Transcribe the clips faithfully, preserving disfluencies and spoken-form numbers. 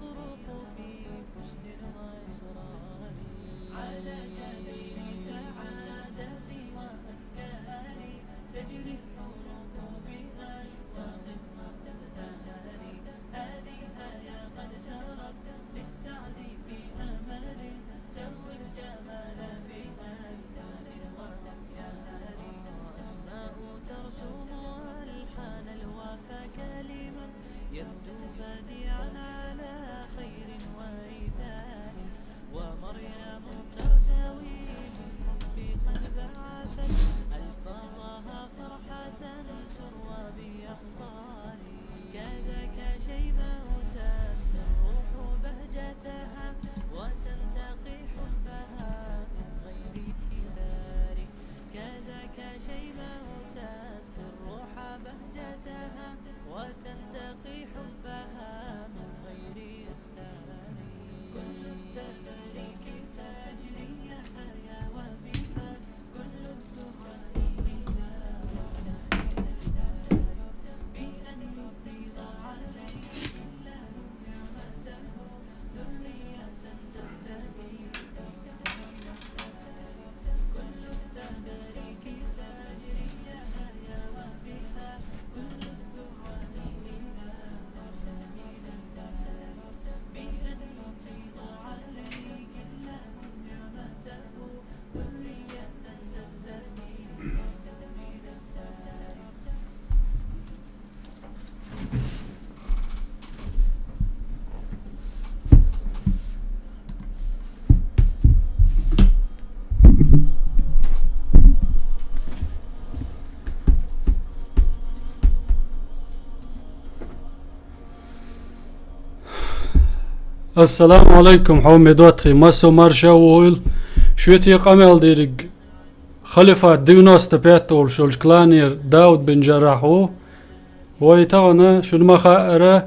الروح في حسن وإصرار، على جبين سعادتي وأفكاري، تجري الحروف بأشواق وتختاري، هذه حياة قد سرت للسعد في أمل، تروي الجمال بأيات وأبيار، أسماء ترسم ألحان الوفا كلمة، يبدو بديعا على خير وإيثار، ومريم ترتوي بالحب قد بعثت، ألفاظها فرحة تروى بأحضان، كذاك شيماء تسقي الروح بهجتها، وتنتقي حبها من غير كدار، كذاك شيماء تسقي الروح بهجتها، وتنتقي حبها من غير كدار، كل التباريك تجري يا حيا وبها، كل الدعاء لها، بأن يفيض عليك الله نعمته، ذرية تهتدي، كل التباريك تجري يا حيا وبها، كل الدعاء لها، بأن يفيض عليك الله نعمته، ذرية تهتدي. Ассаламу алейкум, хьоме доттагӀий, массо марша ву хьуна. Шуьца къамел дийриг Халифат девяносто пять олуш йолчу кланера Дауд бин Джаррахь ву. Вай тахана шуна ма-хаъара,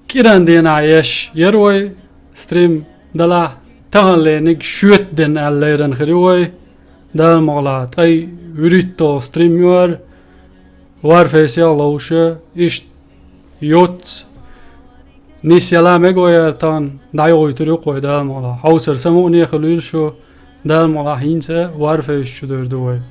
кӀиран дийнахь еш яра вай стрим, делахь тахана лениг шоьтан ден аьлла лерина хир ю вай. Дала мукъалахь, ткъе вуьрхӀитта стрим ю хӀара, Warface-ах ловзуш, иштта йоццу нис яла мега вай хӀара тахана, дӀайохуьйтур ю-кх вай Дала мукъалахь. Хьовсар самукъане хуьлийла шу, Дала мукъалахь, хӀинца Warface чу девр ду вай.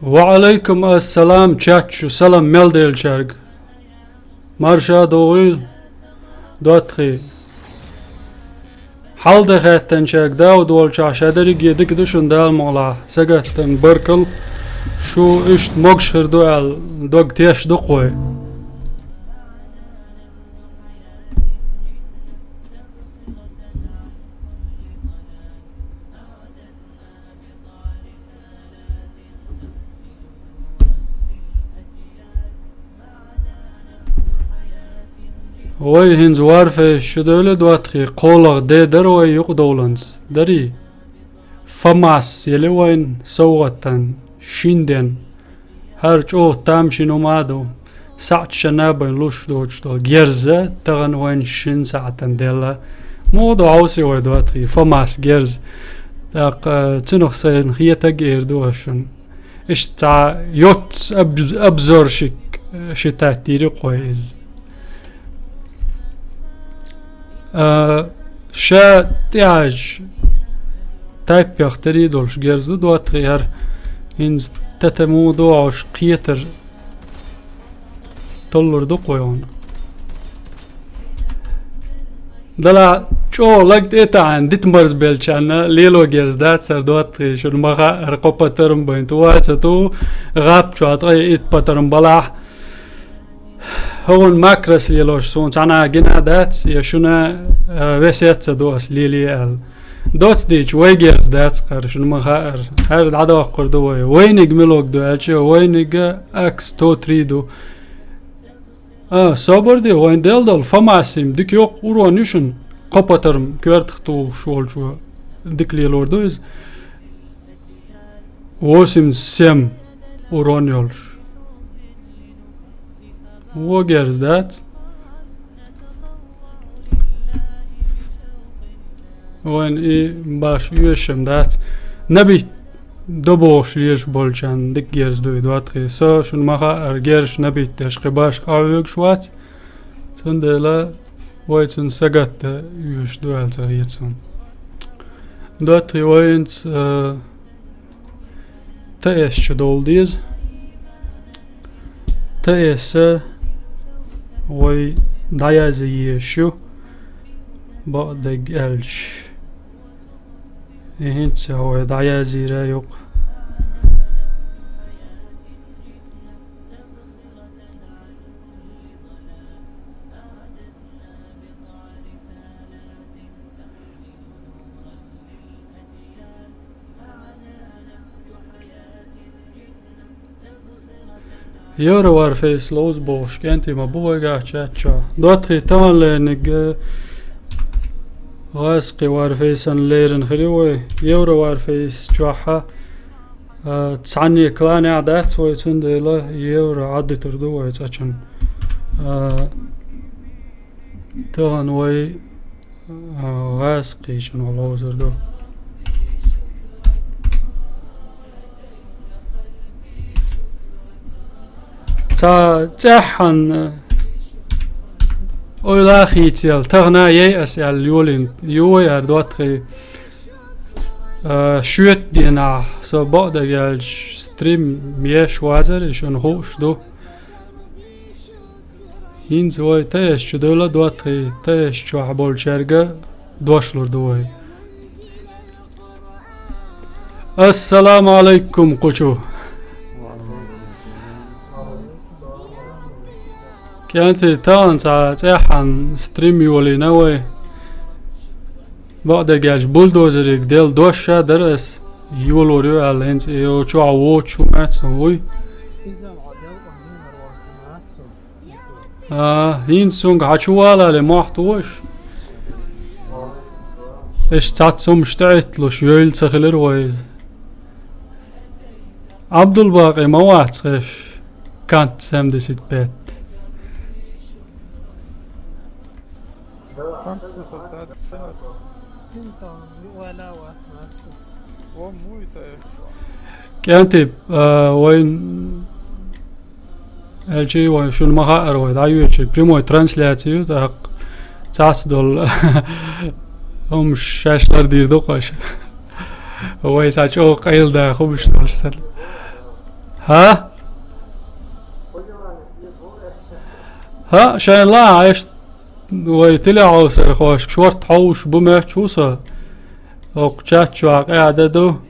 Ва Ӏалайкум ассалам, чат чу салам мел деллачаьрга. Марша догӀийла, доттагӀий. Хьал дан хаьттинчаьрга, Дауд волчохь, ша дерриге дика ду шуна Дала мукъалахь, сагатдан баркалла. Шу иштта могуш хир ду аьлла, дог тешна ду-кх вай. Вай хӀинца Warface чу девлла, доттагӀий, кхоалгӀа де дара вай юкъадовланца. Дарий? ФАМАС елла вайна совгӀатан шин ден. ХӀара чӀогӀа тамашийна хӀума а ду. СаӀат шина бен луш доцуш долу герз тахана вайна шина сахьтана делла. Муха ду хьовсий вай, доттагӀий, ФАМАС герз? ТӀаккха цунах сайна хетарг а эр ду ас шуна. Иштта цхьа йоццу абз-, обзорщик, э, считать дийр ю-кх вай иза. А, ша тӀехьажа тайппех тера долуш герз ду, доттагӀий, хӀара. ХӀинца тата муха ду хьовш кхетар толлур ду-кх вай хьуна. Делахь чӀогӀа лаг тӀе а таӀийна, дита марзбеллачарна лело герз дац хӀара, доттагӀий, шуна ма-хаъара, кхо патарм бен ту а ца ту, гӀап чохь ткъе итт патарм балахь. ХӀокхунна макрос лелош суна цхьанхьа гина а дац, я шуна, а, весет а ца до ас лелий аьлла. Доцу дийча, вай герз дац-кх хӀара, шуна ма-хаъара. ХӀара дӀадоккхур ду вай. Вайниг мила ду аьлча, вайниг Ак сто три ду. А, собар де, вайн делла долу ФАМАС-м дика йоккха урон ю шуна, кхо патарм коьртах тухуш волчо дика лелор ду иза. Восемьдесят семь урон йолуш. Вон герз дац. Вайн и баш оьшам дац. Набит добохуш леш болчан дик герз дуй, доттагӀий. Со шуна ма хаъара, герш набит деш кхин баш къахьоьгуш вац. Цундела вай цунна сагатта оьшуш ду аьлла ца хета суна. ДоттагӀий, вайнца, э, Т С чу довла деза. Т С вай дӀаязъе езаш ю, бакъдерг аьлча. И хӀинца вай дӀаязйийра юкъа. Евро Варфейс ловза бохуш кӀентий ма бу вайгахь чат чохь. ДоттагӀий, таханлерниг, э, гӀазкхи Варфейсан лерина хир ю вай. Евро Варфейс чохь, э, цхьанне кланехь дац вай, цундела евро Ӏаддитур ду вай цкъачунна. Э, Тахана вай, а, гӀазкхичунах ловзур ду. Цхьа цӀеххьана, ойла хийцаелла, тахана яй ас аьлла йолийна ю вай хӀара, доттагӀий. А, шоьтан дийнахь со, бакъдерг аьлча, стрим еш вазар, и шуна хууш ду. ХӀинца вай Т С чу девлла, доттагӀий, Т С чохь болчаьрга дош лур ду вай. Ассаламу Ӏалайкум, кхучу. КӀентий, тахана цхьа цӀеххьана стрим йолийна вай. Бакъдерг аьлча, бульдозериг делла дош ша дара ас, йолор ю аьлла, хӀинца и йолчохь воцуш хӀума ма дац, вуй. А, хӀинца цунга хьан чу валале мохь тохаш? Иштта цхьацца хӀумаш тӀеӀитталуш йойла ца хилира вай иза. Ӏабдулбакъи ма вац хеш, кант семьдесят пять. КӀентий, а, вайн Аьлча вай шуна ма хаъара, вай дӀайоьдучу прямой трансляци ю, тӀаккха цхьацца долу хӀумаш шаьш лардийр ду-кх аша. Вай сан чӀогӀа къайладаха хӀумаш долуш санна. ХӀа? ХӀа, шайна лаахь, аша вай телехьовсархошка шорта хьовсуш бу моьттуш ву со. ХӀокху чат чохь къаьхьа дан ду.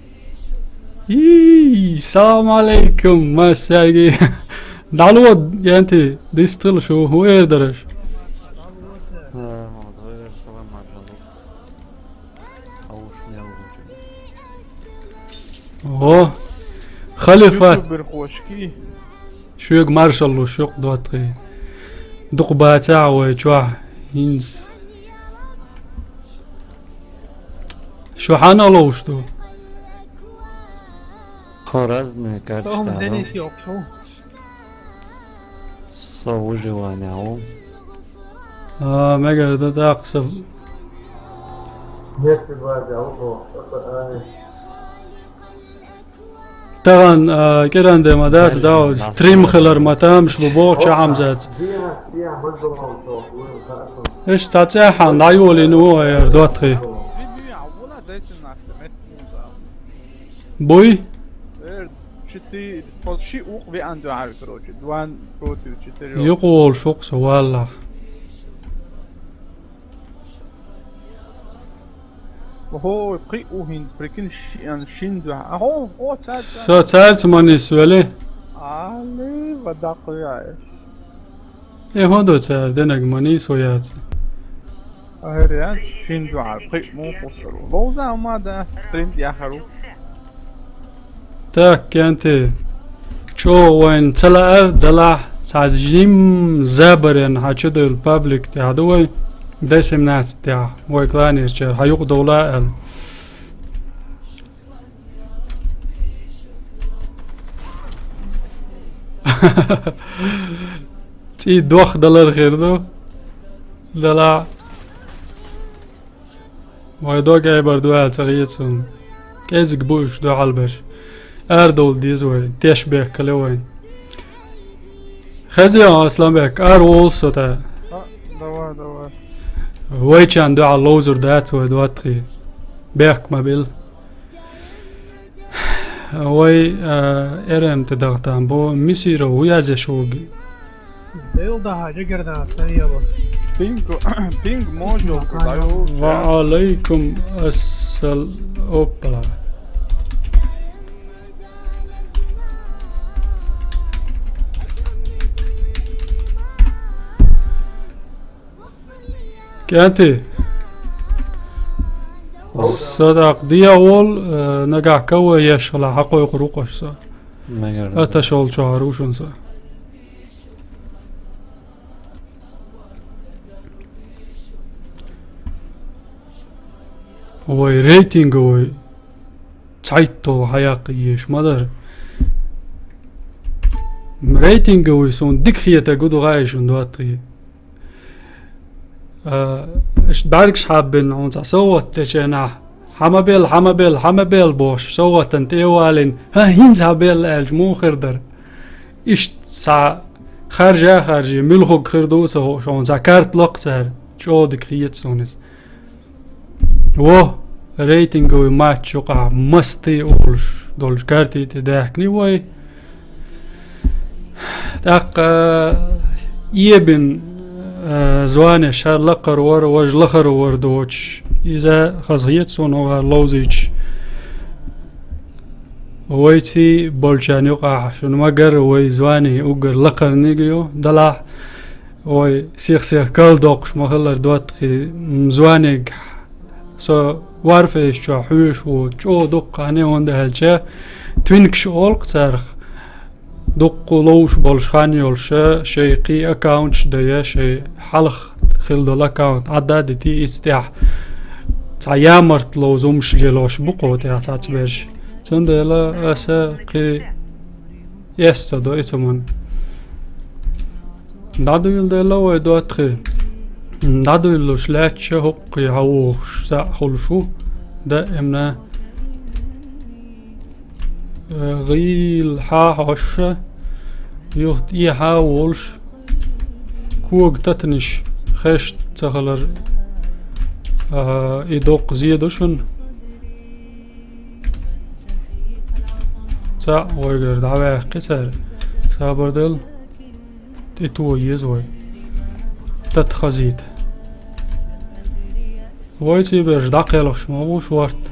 Йий, салам алейкум, массаьрга. ДӀало, КӀентий, дистхила шу, хӀун эр дара аша? О, халифат. Ютуберхошкий. Шуьга маршалла луш ю-кх, доттагӀий. Дукха бацахь вай чохь хӀинца. Шу хьанна ловш ду? Хьо разные качества. Со выживание ву. А, мегар ду тӀаккха со. Если бы я ушёл, что с вами? Тахана, а, кӀиран де ма дац, дав, стрим хилар ма тамаш бу боху чу Хьамзатца. Иштта цхьа цӀеххьана дӀайолийна ву хӀара, доттагӀий. Буй? Четыре, ши укх веана дуьхьал, короче, два против четырёх. Юкъа волуш ву-кх со, валлахь. Охо, пхиъ ву хӀинца, прикинь, шиъ, шина дуьхьа. Ахо, о, цаьрца. Со цаьрца ма нисвели. Али, ва даккха веа. Э, хӀун ду цара динарг, ма нийсо яц? Ахир яц, шина дуьхьа, пхиъ муха хӀусар ву. Ловза хӀума дан, принт яхар ву. Так, КӀентий, чӀогӀа вайна ца лаьара, делахь, цхьа жимма забаренна хьан чу девлла паблик тӀехь ду вай, Д семнадцать тӀехь, вай кланерчара, хьан юкъа довла аьлла. ЦӀий дох далар хир ду, делахь. Вай дог айбар дуьхьал ца гӀецун. КӀезиг бу уьш дуьхьал берш. Арадовла деза вай, теш бехкале вайн. Хеза, Асланбек, ара волу со тӀа. А, давай, давай. Вайчан дуьхьал ловзур дац вай доттагӀий. Бехк ма билла. Вай, а, Р М Т дахтан бо, Мисиров, хӀун язъеш вугу? Дел даха, жигердан, сан яла. Пинг, пинг можешь, даю. Ва алейкум ассал-, опа. КӀентий. Садакъ, дӀавола, э, нагахь кавай еш хилахь, хьакхойкхур ву-кх аш со. Мегар. Аташ волчохь ву шуна со. Вай рейтинговый цхьайтталгӀа хьаяккха езаш ма дара. Рейтинговый суна дика хетарг ду гӀайшун доттагӀий. А, аш бӀаьргаш хьаббина хьуна цхьа совгӀат дечу хенахь, хьан ма белла, хьан ма белла, хьан ма белла бохуш, совгӀатан тӀе а валийна, хӀан, хӀинца хьан белла аьлча, муха хир дара? Иштта цхьа харжа а харжий, муьлхарг хир ду а ца хууш, хьуна цхьа карта ло-кх цара, чӀогӀа дика хета суна иза. Во, рейтинговый матч юкъахь масти а олуш долчу карти тӀе даьхкина вай. ТӀаккха эбина, а, звонеш, хӀара лакхара вара, важа лахара вара доцуш. Иза хаза хета суна, оха ловзуьйтуш. Вайций болчарна юкъахь шуна ма-гарра, вай звони уггар лакхарниг ю, делахь вай сих-сих кал доккхуш ма-хиллара доттагӀий, м, звониг со Warface чохь хьоьжуш ву, чӀогӀа дуккха а не, хӀунда аьлча твинкаш олу-кх царах, дуккха ловзуш болуш хан йолуша, шайн кхин аккаунташ дая, шайн хьалха хилла долу аккаунт Ӏадда а дитий, иза тӀехь цхьа ямарт ловза хӀумаш лелош бу-кх тӀехь цхьацца берш. Цундела аса кхин эс ца до и цу ман. ДӀадуьйладелла вай доттагӀий. ДӀадуьйлалуш лаьттача хӀокху кхин хьан вухуш схьа хуьлуш ву, даимна, э, гӀийла хьан хьоьжуш, юха тӀехьа а волуш, кога татанаш хезаш ца хилар, а, и доккха зе ду шуна. Цхьаъ вайгара дӀаваьккхи цара. Сабар дала, тӀе то еза вай. Тата хазийта. Вай цӀийберш дӀакхелхаш ма бу шорта.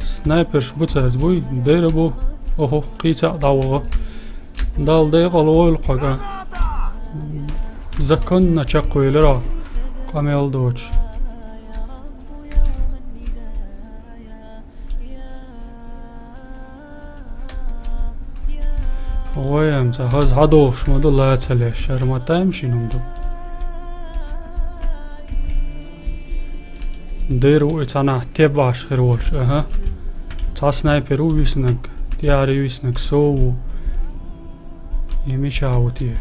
Снайперш бу цаьрца буй, дера бу, оху, кхийца а дӀаваха. Далла декъала войла кхага. Законна чекхвелира, къамел доцуш. Вай, амца хаза хьадохуш ма ду, лаца леш, шара ма тайм шин хӀума ду. Дера ву и цхьанахь тебаш хир волуш, аха. Цхьа снайпер ву виснаг, тӀаьхьаре виснаг со ву. И мича ву те?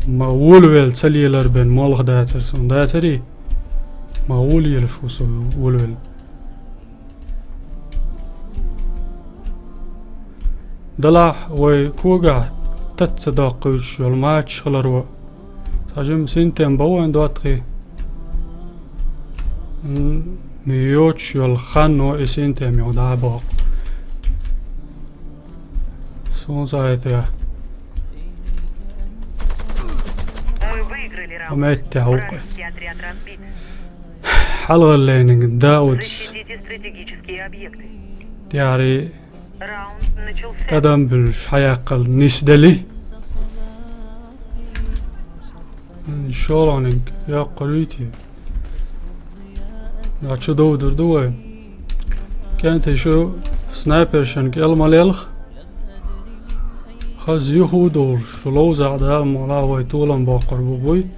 Ма волавелла ца лелар бен молха дацара суна, дацарий? Ма волавелаш ву со волавелла. Делахь вай когахь тат ца доккхуьйтуш йолу мачаш хиларо. Цхьа жимма синтем бан вайн доттагӀий. М, йоцуш йолу ханно и синтем йо дӀа а боккху. Суна ца хетарехь. Мы выиграли раунд. Аметтехь вукху. Вражеский отряд разбит. ХьалгӀаллайниг да оцу. Защитите стратегические объекты. ТӀаьхьарий. Раунд начался. ТӀадам буьллуш хьаяккхал нисдели. М, шолгӀаниг йоккхур вити. Ша чу довдур ду вай. КӀентий, шу снайпершан кӀел ма лелха. Хаза юха а довлуш, шу ловзахь Дала мукъ лахь вай толам боккхур бу буй.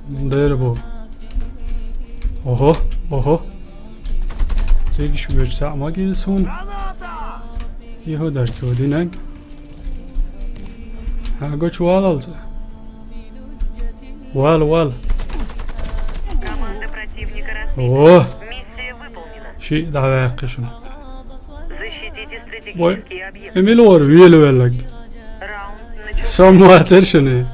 Дера бу. Охо, охо. Цигаш воьжа цхьаъ ма гира суна. И хӀун дара цо динарг? Хьан гучу валалца? Вала, вала. О! Миссия выполнена. Шиъ дӀаваьккхи шуна. Защитите стратегические объекты. Эмилора велавеллаг. Раунд начался. Со ма вацара шуна.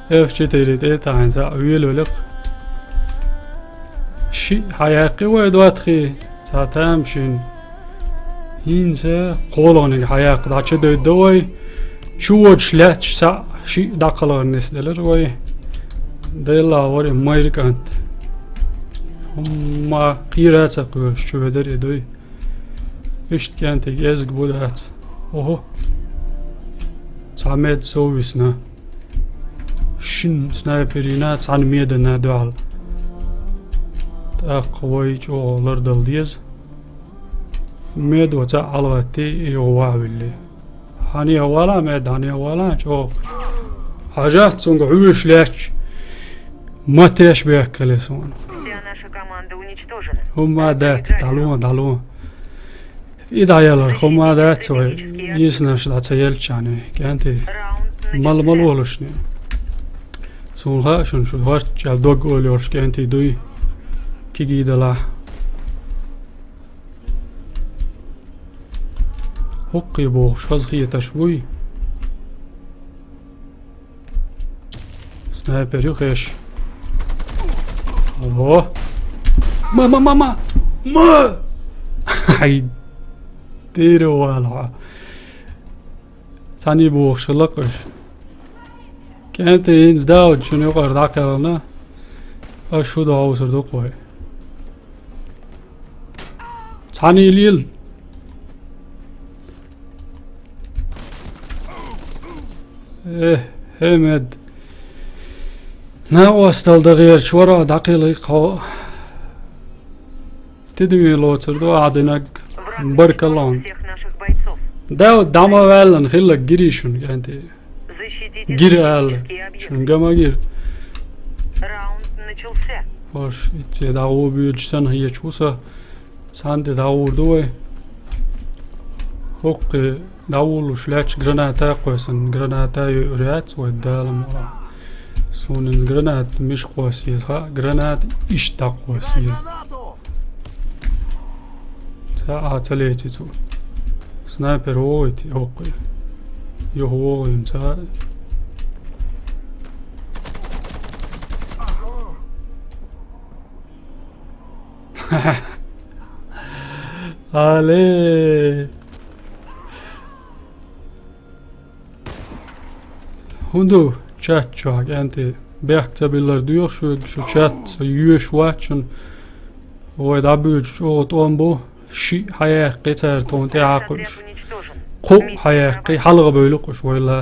Эф четыре тӀе тахьанца велавелакх. Шиъ хьаяьккхи вай доттагӀий. Цхьа тамашийна. ХӀинца кхоалгӀаниг хьаяккха дӀачудойту вай. Чуводаш лаьтташ цхьаъ шиъ дӀакхалхар нисделира вай. Делла вара и майра кӀант. ХӀумма кхера а ца кхоьруш чуведара и дуй. Иштта кӀентий кӀезиг бу дац. Охо. Цхьа мед сов висна. Шин снайперина цхьана медана дуьхьал. ТӀаккха вай чӀогӀа лардала деза. Медо цхьаъ хьалгӀатти, юха вахьавилли. Хьан яхвала, мед, хьан яхвала, чӀогӀа. Хьажат цунга хьоьжуш лаьтташ. Матеш бехкале суна. Вся наша команда уничтожена. ХӀумма дац, дӀало, дӀало. И дӀаялар хӀумма дац вай, йисанаш дӀа ца елча а, кӀентий. Мала-мала волуш. Суна хаьа шуна, шу гӀорччал дог олуш кӀентий дуй. Кигий далахь. ХӀокхе бохуш хазахеташ вуй. Снайпер ю хеш. Ого. Ма, ма, ма, ма! Ма! Хьай, дера вала. Цхьаьний бохуш хилла-кх уьш. КӀентий, хӀинца Дауд шуна юкъара дӀакхелхина. Аш шу дӀахьовсур ду-кх вай. Цхьаьний лела. Э, хӀей, мед. Накъостал дан гӀерташ вара дӀакхелхи-кх хьо. Тидаме лоцур ду ахь динарг. Баркалла хьуна. Дауд, дӀа ма ваьллина хилла гирий шуна, кӀентий. Гира аьлла. Шуна га ма гира. Раунд начался. Хьош, итт цӀе дӀагӀо боьдуш санна хеташ ву со. Цхьанна тӀе дӀагӀур ду вай. ХӀокхе дӀавуллуш лаьтташ граната а кхоьссина, граната а йойур яц вай, Дала мукъалахь. Суна граната миша кхосса еза хаьа, граната иштта дӀакхосса еза. Ца а ца леци цо. Снайпер вогӀийти хӀокхе. Юха вогӀийна ца. Але! ХӀун ду чат чохь, кӀентий? Бехк ца биллар доьху шуьга, шу чат, со йоьш вац шуна. Вай дӀабоьдуш чӀогӀа тӀом бу, шиъ хьаяьккхи цара тхуна тӀаьхьа кхуьуш. Кхоъ хьаяьккхи, хьалха бевлла-кх уьш вайла.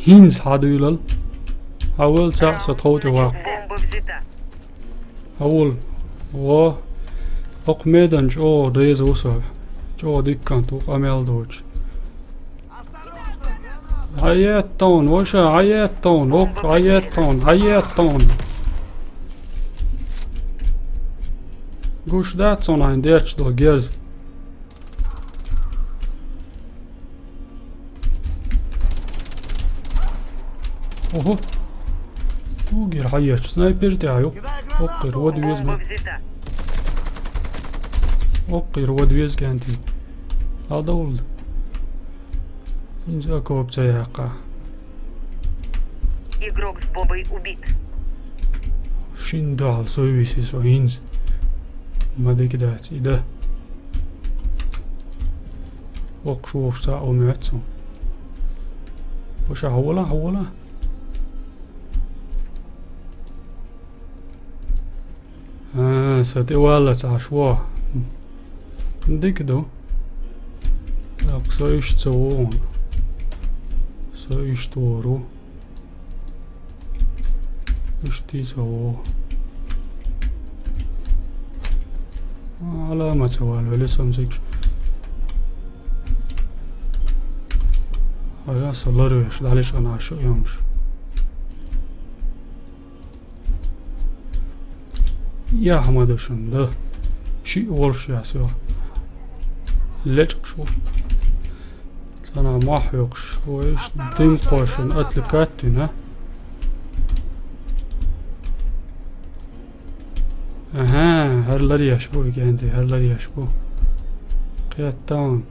ХӀинца хьадуьйлал. Хьавал цхьаъ со тхов тӀе ваккха. Хьавал. Во. ХӀокху медан чӀогӀа реза ву со. ЧӀогӀа дика кӀант ву къамел доцуш. Хьаеттон, ваша, хьаеттон, хӀокху хьаеттон, хьаеттон. Гуш дац хьуна хьайна детташ долу герз? Ого. Угер хьаечу снайпер тӀехь ю. Оккхир вада веза ма. Оккхир вада веза кӀентий. Хьадовла. ХӀинца окоп ца яккха. Игрок с бомбой убит. Шин дуьхьал сой виси со хӀинца. Ма дика дац и дан. Оккхуш вовшах цхьаъ ву моьтту суна. Ваша, хьавола, хьавола. А, со тӀе валлац Ӏаш вон. Дика ду. ТӀаккха со иштта ца вогӀу. Со иштта вогӀур ву. Иштта ца вогӀу. Ӏаламат ца вала велла со мзикаш. Ара со ларвеш, дӀалечкъана шу йомаш. Яхьмада шун да. Шиъ волуш яс йо. Лечкъаш ву. Цана мохь йокуш. Вайш дим кхошун атли каттина. Аха, хӀара ларъеш бу, кӀанти, хӀара ларъеш бу. Кхетта ван.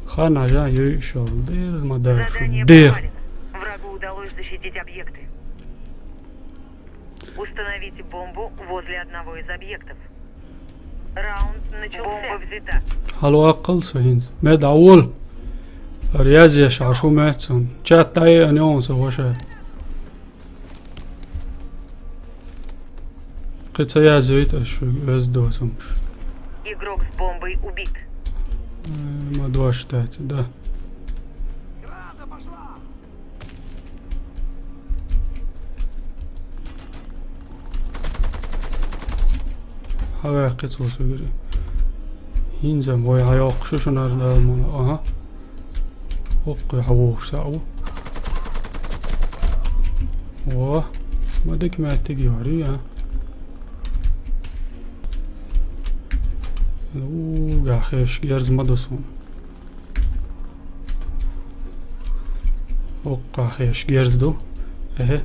Хана жа юй шол, дер ма дар шу, Задание дер. Провалено. Врагу удалось защитить объекты. Установите бомбу возле одного из объектов. Раунд начался. Бомба взята. Хьалваккхал со хӀинца. Мед Ӏовол. Резеш Ӏа шу меццун. Чат дӀаеана йоӀун со ваша. Кхин ца язйойта аш шу, вез доцумш. Игрок с бомбой убит. Э, ма дош дац, да. Хьаваьккхи цо сугири. ХӀинца вай хьайоккхуш шунар дала ма. Аха. Оккхе хьавогӀуш саӀу. О, ма дика меттиг йори, а. У, гахеш, герз ма дусун. Оккха хеш герз ду. Эхе.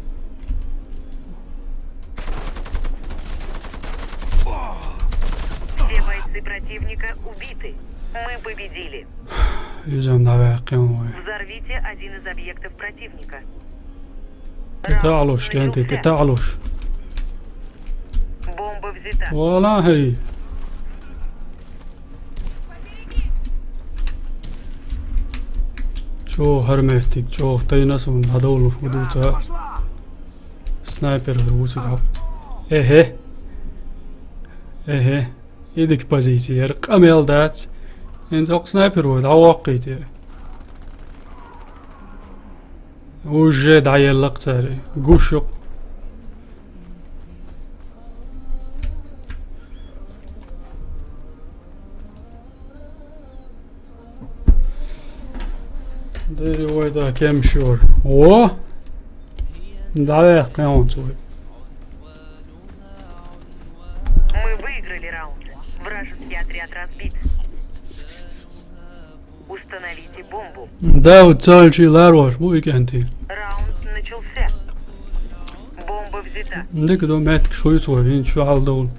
Все бойцы противника убиты. Мы победили. Юзам давай кем ой. Взорвите один из объектов противника. Тета алуш, кем ты, тета алуш. Бомба взята. Вала хей. Чо хӀармехтик, чо тайна сун хьадовлу худуца. Снайпер хӀарвуци хьаб. Эхе. Эхе. Идик позицияр къамел дац. Эн цӀокъ снайпер вой, дӀаваккхийте. Уже дӀаеллакх цари. Гуш юкъ. Дери вайда кем шур. О! Давай, кем он свой. Мы выиграли раунд. Вражеский отряд разбит. Установите бомбу. Да, вот цалчи ларош, бу икенти. Раунд начался. Бомба взята. Дик до метк шуй свой, вин чу алдол.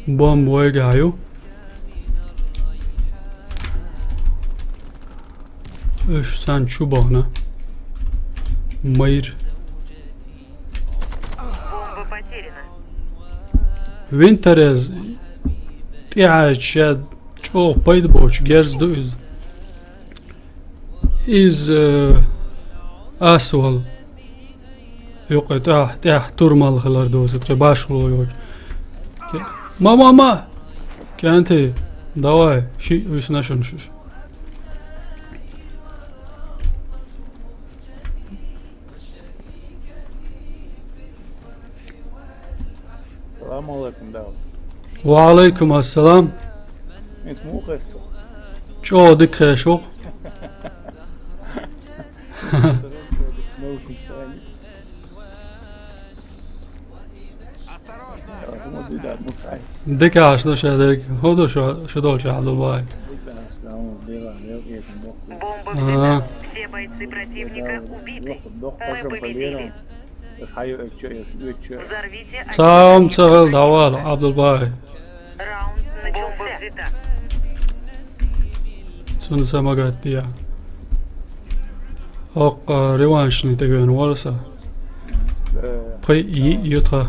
Бомба вайгаю. Уж сан чубана. Майр. Бомба потеряна. Винтерез тӀехьа чӀо пайда боч герз ду из. Из, э, асвал. Юкъе тӀехь, тӀехь турмал хилар доза, кхе башхало йоч. Ма, ма, ма! Кенти, давай, ши, висна шун шиш. Салам алейкум, Дауд. Ва алейкум ассалам. Ит мухес. Чо дикхешо. Дикаш да шадек. Ходо шо, шо долча Абдулбай. Бомба взята. Все бойцы противника убиты. Мы победили. Взорвите один из объектов. Цаам цагал давал, Абдулбай. Раунд начался. Бомба взята. Цун самагаттия. Окъ, э, реваншный теген варса. Э. Пхи и ютха.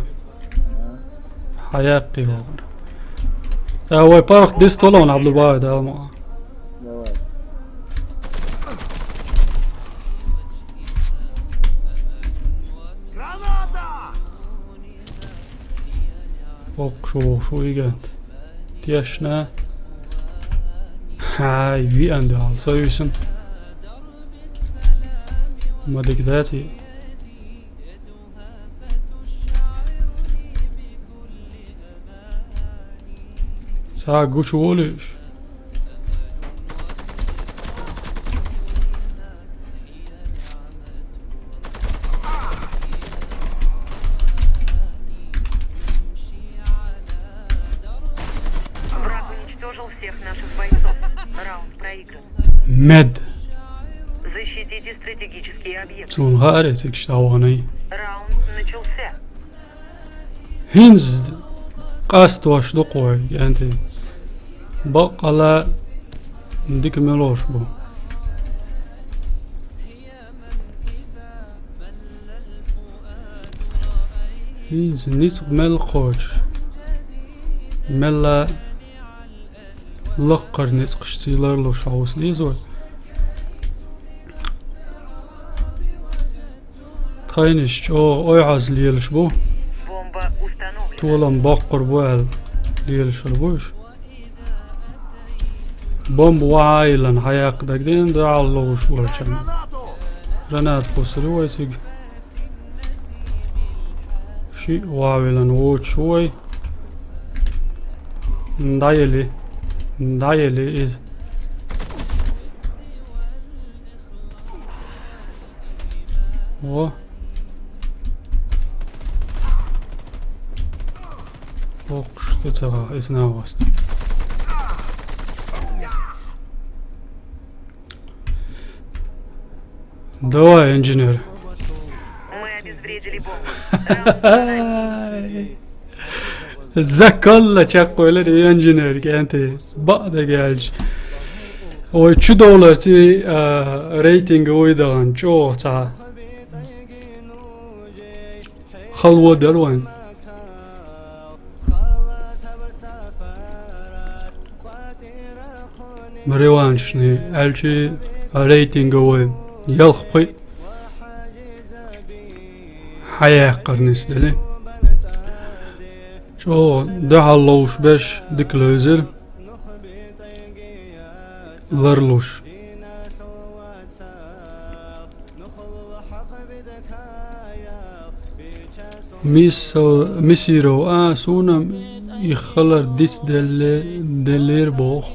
Хаяк киво. Та вай парх дис толон Абдулбай далма. Давай. Окъ, шу, шу игент. Тешна. Хай, ви анды ал, союсун. Мадик дати. Са гуч волиш. Враг уничтожил всех наших бойцов. Раунд проигран. Мед. Защитите Стратегические объекты. Цунга аре цикш давгъанай. Раунд начался. ХӀинца къастош ду-кх вай, кӀентий. Баккъала дика мел лош бу. ХӀинца ницкъ мел кхочуш, мелла лакхара ницкъаш цӀий ларлуш хьовса деза вай. Тхайнаш чӀогӀа ойхьаз лелаш бу. Бомба установлена. Толам боккхур бу аьлла лелаш хир бу уьш. Бомба вахьа а йиллина хьаяккха дагадеана, дуьхьал ловш болчарна. Гранат кхуссур ю вай цига. Шиъ вахьа виллина вочуш ву вай. ДӀаели. ДӀаели иза. Во. Ох, что это за изна васт. Давай, инженер. Мы обезвредили бомбу. Раунд за нами. Закалла чаккхойла инженер, кӀентий. Бакъдерг аьлча. Вай чудовларца, а, рейтинг вуй дахана, чӀогӀа цхьа. Халва дар вайн. Реваншный аьлча рейтинговый ялх пхи хьаяккхар нисдели. ЧӀогӀа дуьхьал ловш берш дика левзира. Ларлуш. Мисо-, Мисиров, а, суна и хилар дицделле-, деллера боху.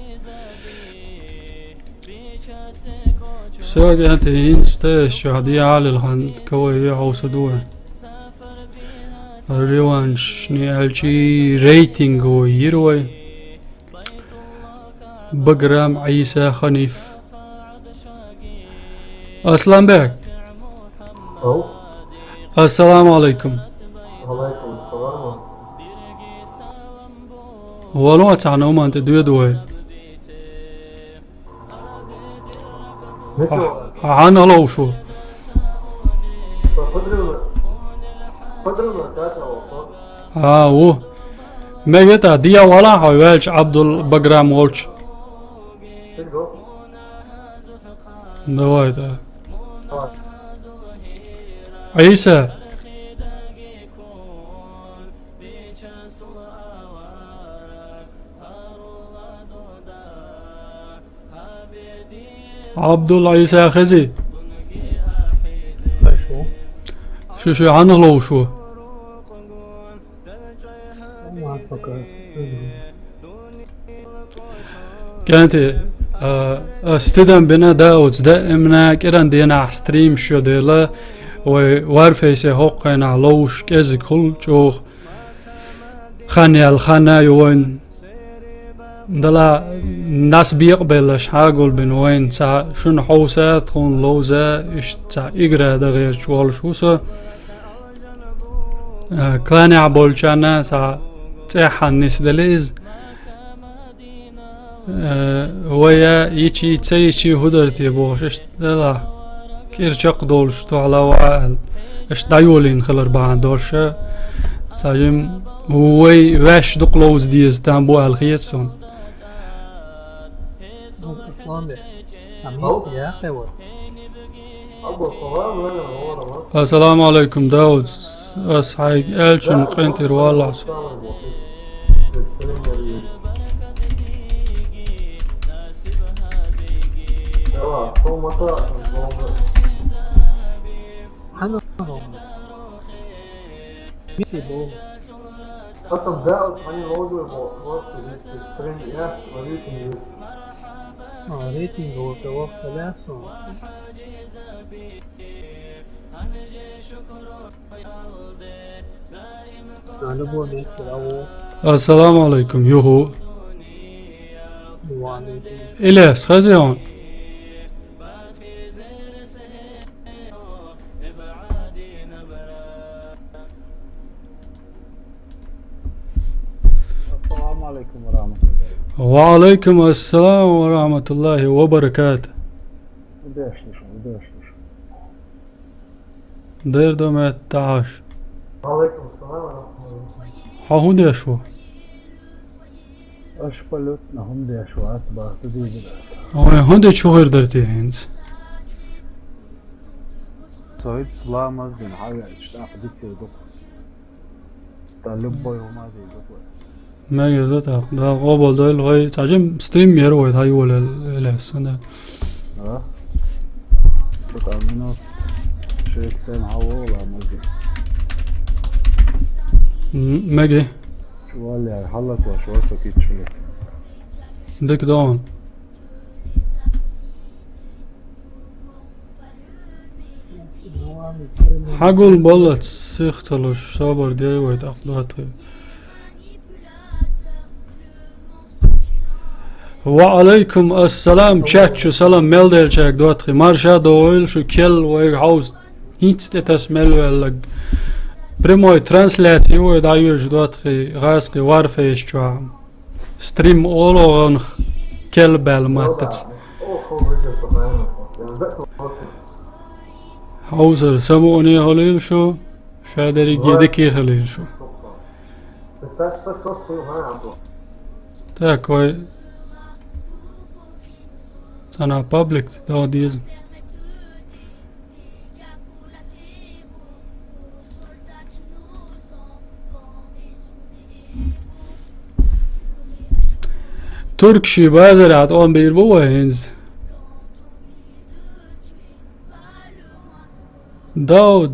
Всё, кӀентий, хӀинца тӀе аш чохь дехьа а лелхьан, кавай вехьа хьовса ду вай. Реваншный аьлча рейтинговый йира вай. Баграм, Ӏийса, Ханиф. Асланбек. Ау? Ассаламу алайкум. Ва алайкум ассалам. Вало цхьана хӀуманна тӀе доьду вай. Мича? Хьан ловш ву? Ша подрывна-, подрывна саьта волу со. А, ву. Мега тӀа дехьа вала хьо ваьлча Абдул Баграм волчу. Хир го. Давай тӀа. Давай. Ӏийса. Абдул Ӏийса хези. Шу, шу хьанах ловш ву? КӀентий, а, ас тидам бина Дауд, даимна кӀиран дийнахь стрим шо дела, вай Warface хӀокху хенахь ловш кӀезиг хуьлу чӀогӀа. Хан яьлла хан а ю вайн. Дала нас бекъабеллаш хьагулбина вайн цхьа шуна хьовса, тхуна ловза, иштта цхьа игра дан гӀерташ волуш ву со. Э, кланехь болчарна цхьа цӀеххьана нисделла иза. Э, вай а йичий, ца йичий хӀун дара те бохуш, иштта делахь, кӀира чекхдолуш дуьхьал ваха аьлла, иштта дӀайолийна хилар бахьана долуш, ца жим вай ваьш дукха ловза деза там бу аьлла хета суна. Ассаламу алейкум, Дауд. Ас хьайга аьллачун къинтӀера валлахь со. Аса Дауд хьайна ловзур бо, просто вице стрим яц, ма рейтинг юц. А, рейтинг вот, вот, да, что? На любой месте, да, вот. Ассаламу алейкум, юху. Ва алейкум. Ильяс, хазион. Алейкум ва рахматуллахи. Ва алейкум ассалам ва рахматуллахи ва баракатух. Деш лиш, деш лиш. Дер до метташ. Ва алейкум салам ва рахматуллахи. Хьо хӀун деш ву? Аш полет на хӀун деш ву, ас бахта дийзи дац. Ой, хӀун де чу гӀир дар те хӀинца? Цойт ламаз дин хьавеача, тӀаккха дикир ду. Та любой хӀума дийгу вай. Мега да, да, да, къобал дойла вай, цхьа жим стрим яр вай, тхьа йолел, элес, да. А? Бутан минут шесть-семь хьавола, мега. М, мега. Чувал яр, хьаллак ваш, ваш то киччуле. Дик дон. Хьагул баллац, сих ца луш, собар дей вай, тӀаккха датхи. Ва алейкум ассалам, чат чу салам мел делчаьрга датхи. Марша догӀийла шу, кел вайга хьовса. ХӀинца тӀе тас мел веллаг. Прямой трансляция вай дӀайоьжу датхи, гӀазкхи Warface чохь. Стрим олу гӀанах кел баьлла маттаца. Хьовсар самукъане хуьлийла шу, ша дерриге дикий хуьлийла шу. Так, вай цхьана паблик дала деза. Туркаши базарахь тӀом бийр бу вай хӀинца. Дауд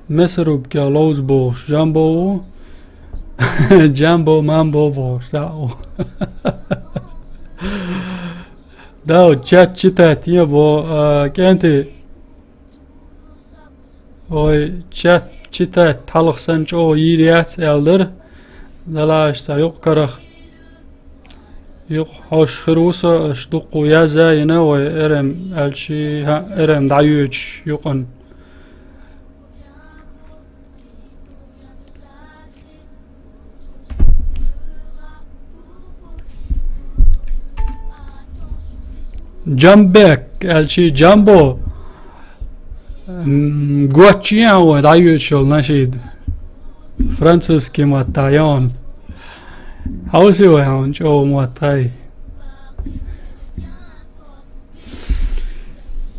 Месарубка ловза бохуш, Джамбо ву. Джамбо, Мамбо бохуш, цхьаъ ву. Дауд, чат читать е бо, а, кӀентий. Ой, чат читать хьалха санна чӀогӀа йийр яц аьлла дара. Далаш цхьа юкъ карах. Юкъ хьош хир ву со, аша дуккха язъяйина, вай эр эм аьлчи, хӀаъ, эр эм дӀайоьдуш юкъан. Джамбек, аьлчи Джамбо. М, гоччи а вай дӀайоьдуш йолу нашид. Французский маттахь йон. Хьовсий вай хьуна чӀогӀа мотт хьай.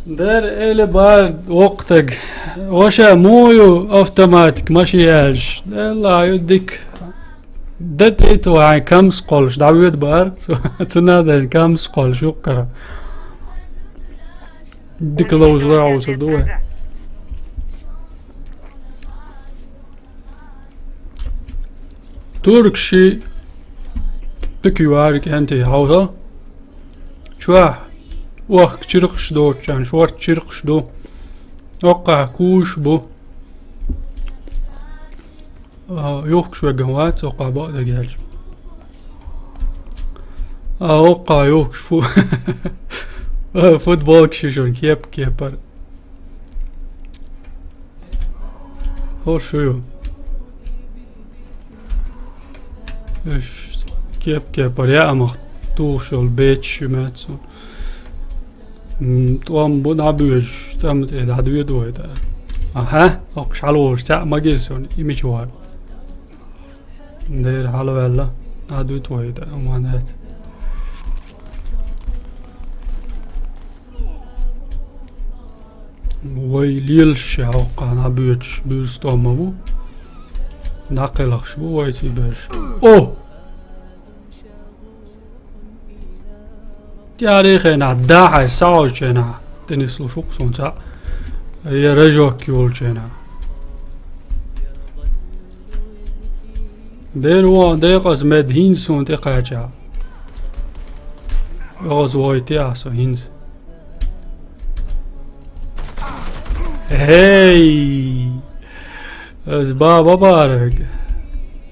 Дер эли бар воккхатаг. Ваша, муха ю автоматик маши аьлча? Делла ю дика. Де тӀе иту хьайн камс кхоллуш, дӀавоьду бара. Цу, цу надарна камс кхоллуш юккъара. Дика ловзалой хьовсур ду вай. Туркаши дика юьйр кӀентий хьовса. Чохь охка чиркхаш доцучарна шорта чиркхаш ду. Оккхахь куш бу. А, юхкуш веган вац, оккхахь бакъдерг аьлча. А, оккхахь юхкуш фу-, футболка шишон кеп-кепара. ХӀо шу ю. Иш кеп-кепара яамах тухуш йолу бечаш ю маьцу. М, тӀом бу дӀабоьжуш, тӀама тӀе дӀадоьду вай тӀа. Аха, оккхуш хьалаволуш цхьаъ магира суна, и мича вара. Дера хьалаваьлла, дӀадуьту вай тӀа, ма дац. Вай лелаш ша хьокхана боьдуш буьрса тӀом ма бу. ДӀакхелхаш бу вай цӀий берш. О! ТӀаьхьарий хенахь, дахьа схьаоьцучу хенахь, тӀе нислуш ву-кх суна цхьаъ, я рожок йолчу хенахь. Дера вон декъаза мед хӀинца суна тӀекхача. Оха вахийтахь со хӀинца. Эй! Ас баба бараг.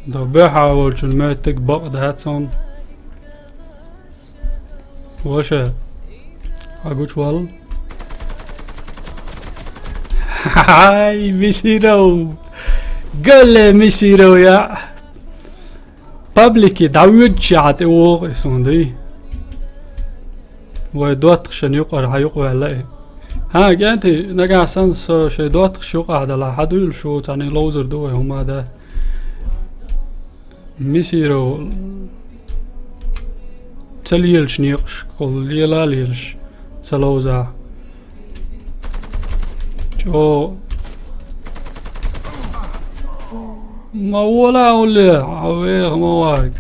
До бехьа волчун меттиг бакъ дац он. Ваша. Агучвал. Хай, мисиров. Галле мисиров я. Паблике дӀавоьдучехь тӀе вогӀу и суна дай. Вай доттагӀашна юкъара хьан юкъаваьлла и. ХӀан, кӀентий, нагахь санна со шайн доттагӀашна юкъахь далахь, хьан дуйла шу, цхьаьна ловзар ду вай хӀумма да. Мисиров ца лелаш некъашкахула лела а лелаш ца ловзахь. ЧӀо. Ма вола улле, хьан веха ма варг.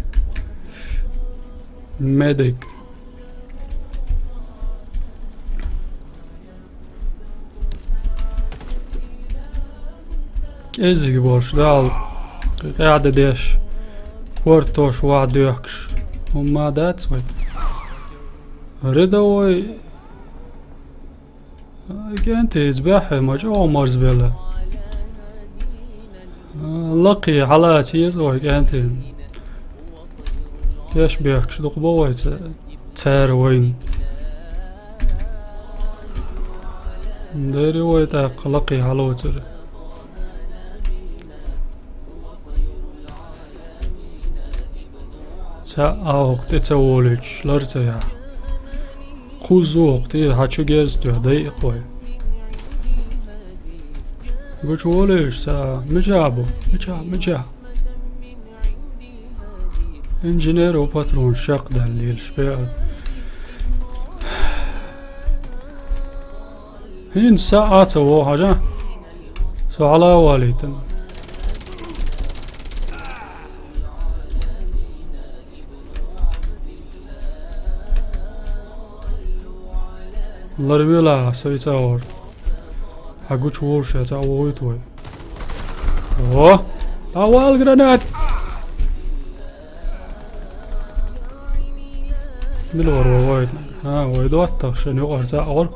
Медик. КӀезиг болуш, Далла къаьхьа деш, кортош вахь доьхкуш. ХӀумма дац вай. Рядовой. КӀентий, иза баьххье, ма чӀогӀа марзбелла. Лакхе хьала ца еза вай, кӀентий. Теш бехкаш дукха бо вай ца-, цара вайна. Дери вай тӀаккха лакхе хьалоцура. Цхьаъ а хӀокху тӀе ца волуьйтуш, лар ца яхь. Кхузза ву хӀокху тӀера хьан чу герз тоьхна дайа кхой. Гучу волуьйтуш цхьаъ а, мичахь бу? Мичахь, мичахь? Инженер у патронаш чекхдаьлла лелаш беара. ХӀинца схьа а ца вогӀу хьажа, со хьала а валийтина. Ларвелахь, со и цӀа вара. Хьан гучу вовшех цӀа вогӀуьйту вай. О! ДӀавала гранат! Мила вара вай вайтинарг? ХӀа, вай доттагӀашна юкъара цӀа вара.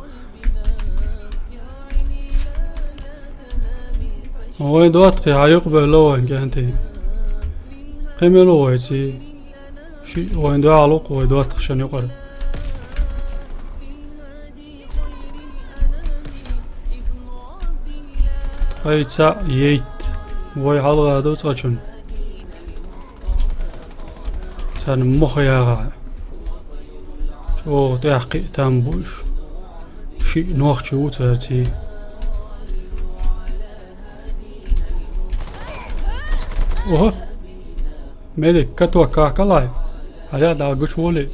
Вайн доттагӀий хьан юкъа бевлла вайн, кӀентий. Кхин мила ву вайций? Шиъ вайн дуьхьал ву-кх вай доттагӀашна юкъара. Ткъе цхьаъ яйтта. Вай хьалха ду цкъачунна. Царна мохь ягӀахь. ЧӀогӀа тӀаьхьа кхин а там бу уьш. Шиъ нохчи ву цаьрций. Ого! Медик, каток кахкалахь. Хьаря дӀа гучу волий.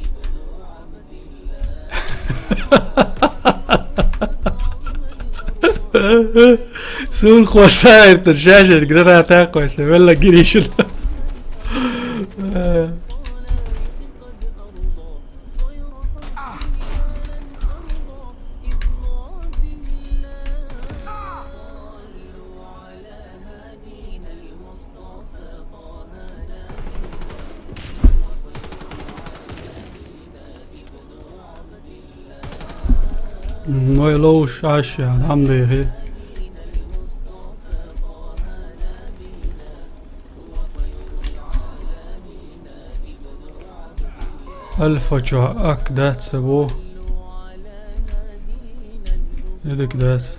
Суна кхо саиртар шаьшшина граната кхойса, велла гиришина. Вай ловш Ӏаш, ян, хьамдехи. Альфа чохь ак дац ца боху. Эдик дац.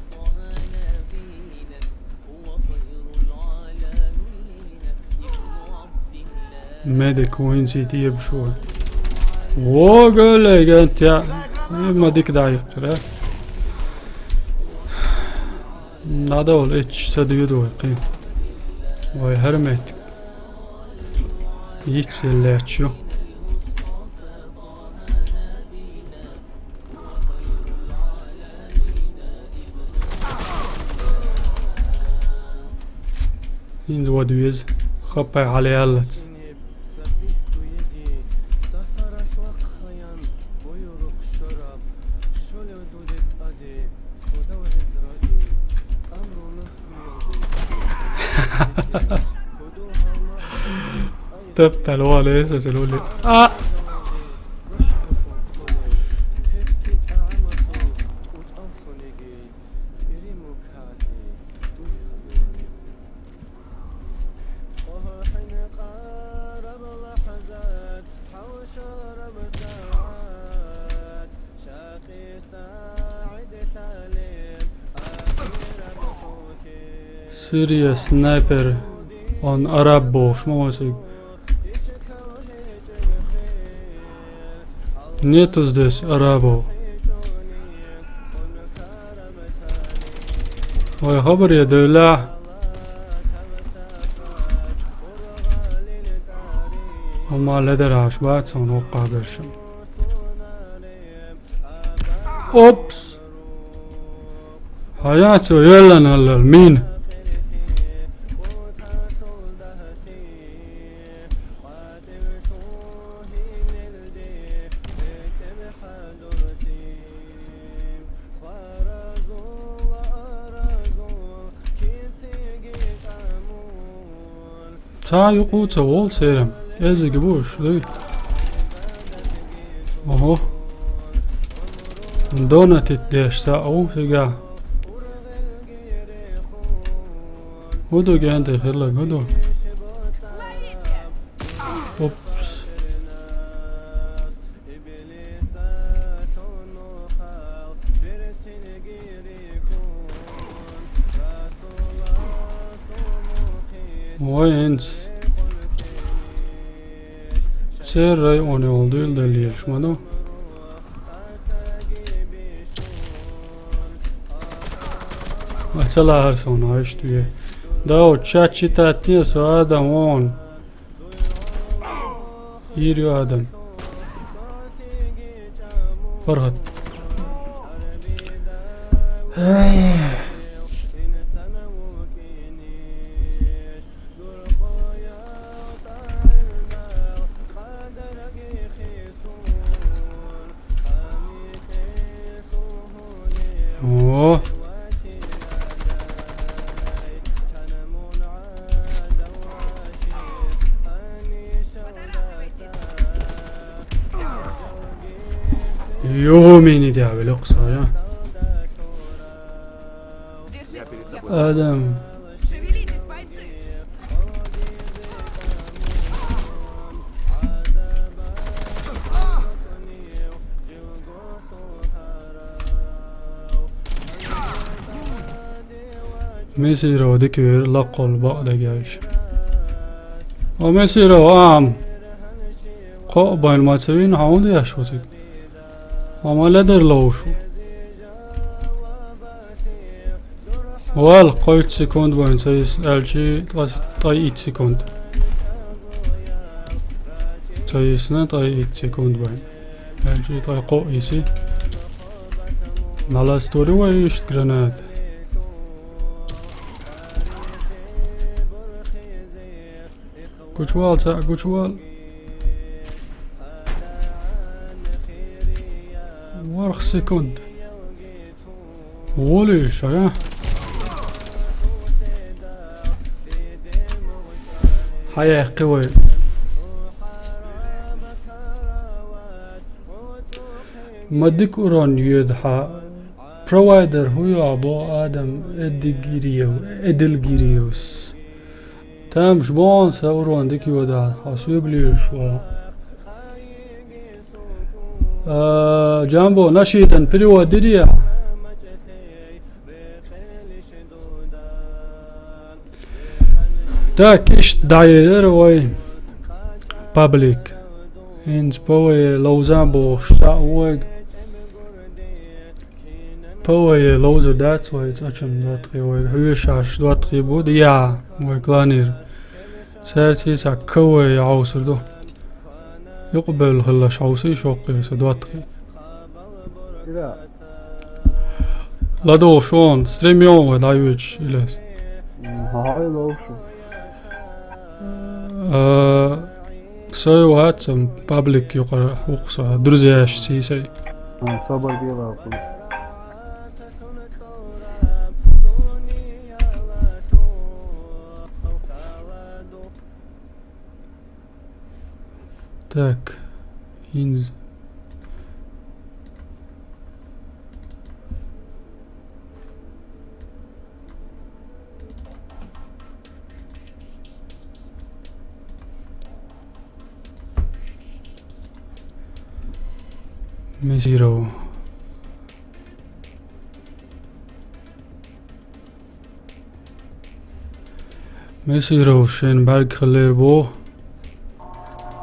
Медик ву хӀинца и тебаш ву. Вогал, гантя. Ма дика дӀаиккхира. ДӀадовла, эццаш ца доьду вай кхин. Вай хӀара меттиг. Йицъелла лаьтташ ю. ХӀинца вада веза, хаппай хьалаяллац. Таптал вале, сосел улли. А! Serious Sniper on Arab бохуш ма ван цига. Нету здесь арабов. Вай хабар я девлахь. Амма ледар аш бац, он окъа бершим. Опс. Хаяцу еллан аллал мин. Ца юкъу ца вол серам. Эзиги буш, дуй. Ого. Донатит деш ца у сега. Гуду генде хилла гуду. Опс. Ой, энц. Сер районе олду илдаллиер шману. Ацала гьар сон айш туе. Да, о, чат читать не со адам он. Ирю адам. Фаргьат. О. Ё, мени дявол, кусая. Адам. Месиро диквер лакъол бакъдагаш. О, месиро ам. Кхо байн мацавин хаунд яш вутик. Ама ледар лоушу. Вал, кхо ит секунд байн, цаис алчи, тас, тай ит секунд. Цаисна тай ит секунд байн. Алчи, тай кхо иси. Налас тори ва ишт гранат. Гучвал, ца, гучвал. Варх секунд. Воли шара. Хая кивай. Мадик урон юд ха. Провайдер хуя бо адам эдигириев, эдилгириевс. Там жбон са урон дик юда, хасуй ближе шла. А, Джамбо, нашитан перевод дирия. Так, ишт дайер вай паблик. Инц пове лоузан бо шта уэг. Пове лоуза дац вай цачам датхи вай. Хуешаш датхи буд я вай кланир. Серси са каве аусурду. Юкъ бел хилла шауси шоққи са датхи. Ира. Ладо шон, стримён ва дайвич илес. Ага, ладо шон. Э, сой ватсам паблик юкъа укса, друзья шси сай. А, собар дела кун. Так, инз. Месиро. Месиро, шен бӀарг хилер бо.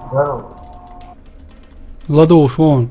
Здорово. Ладо шон.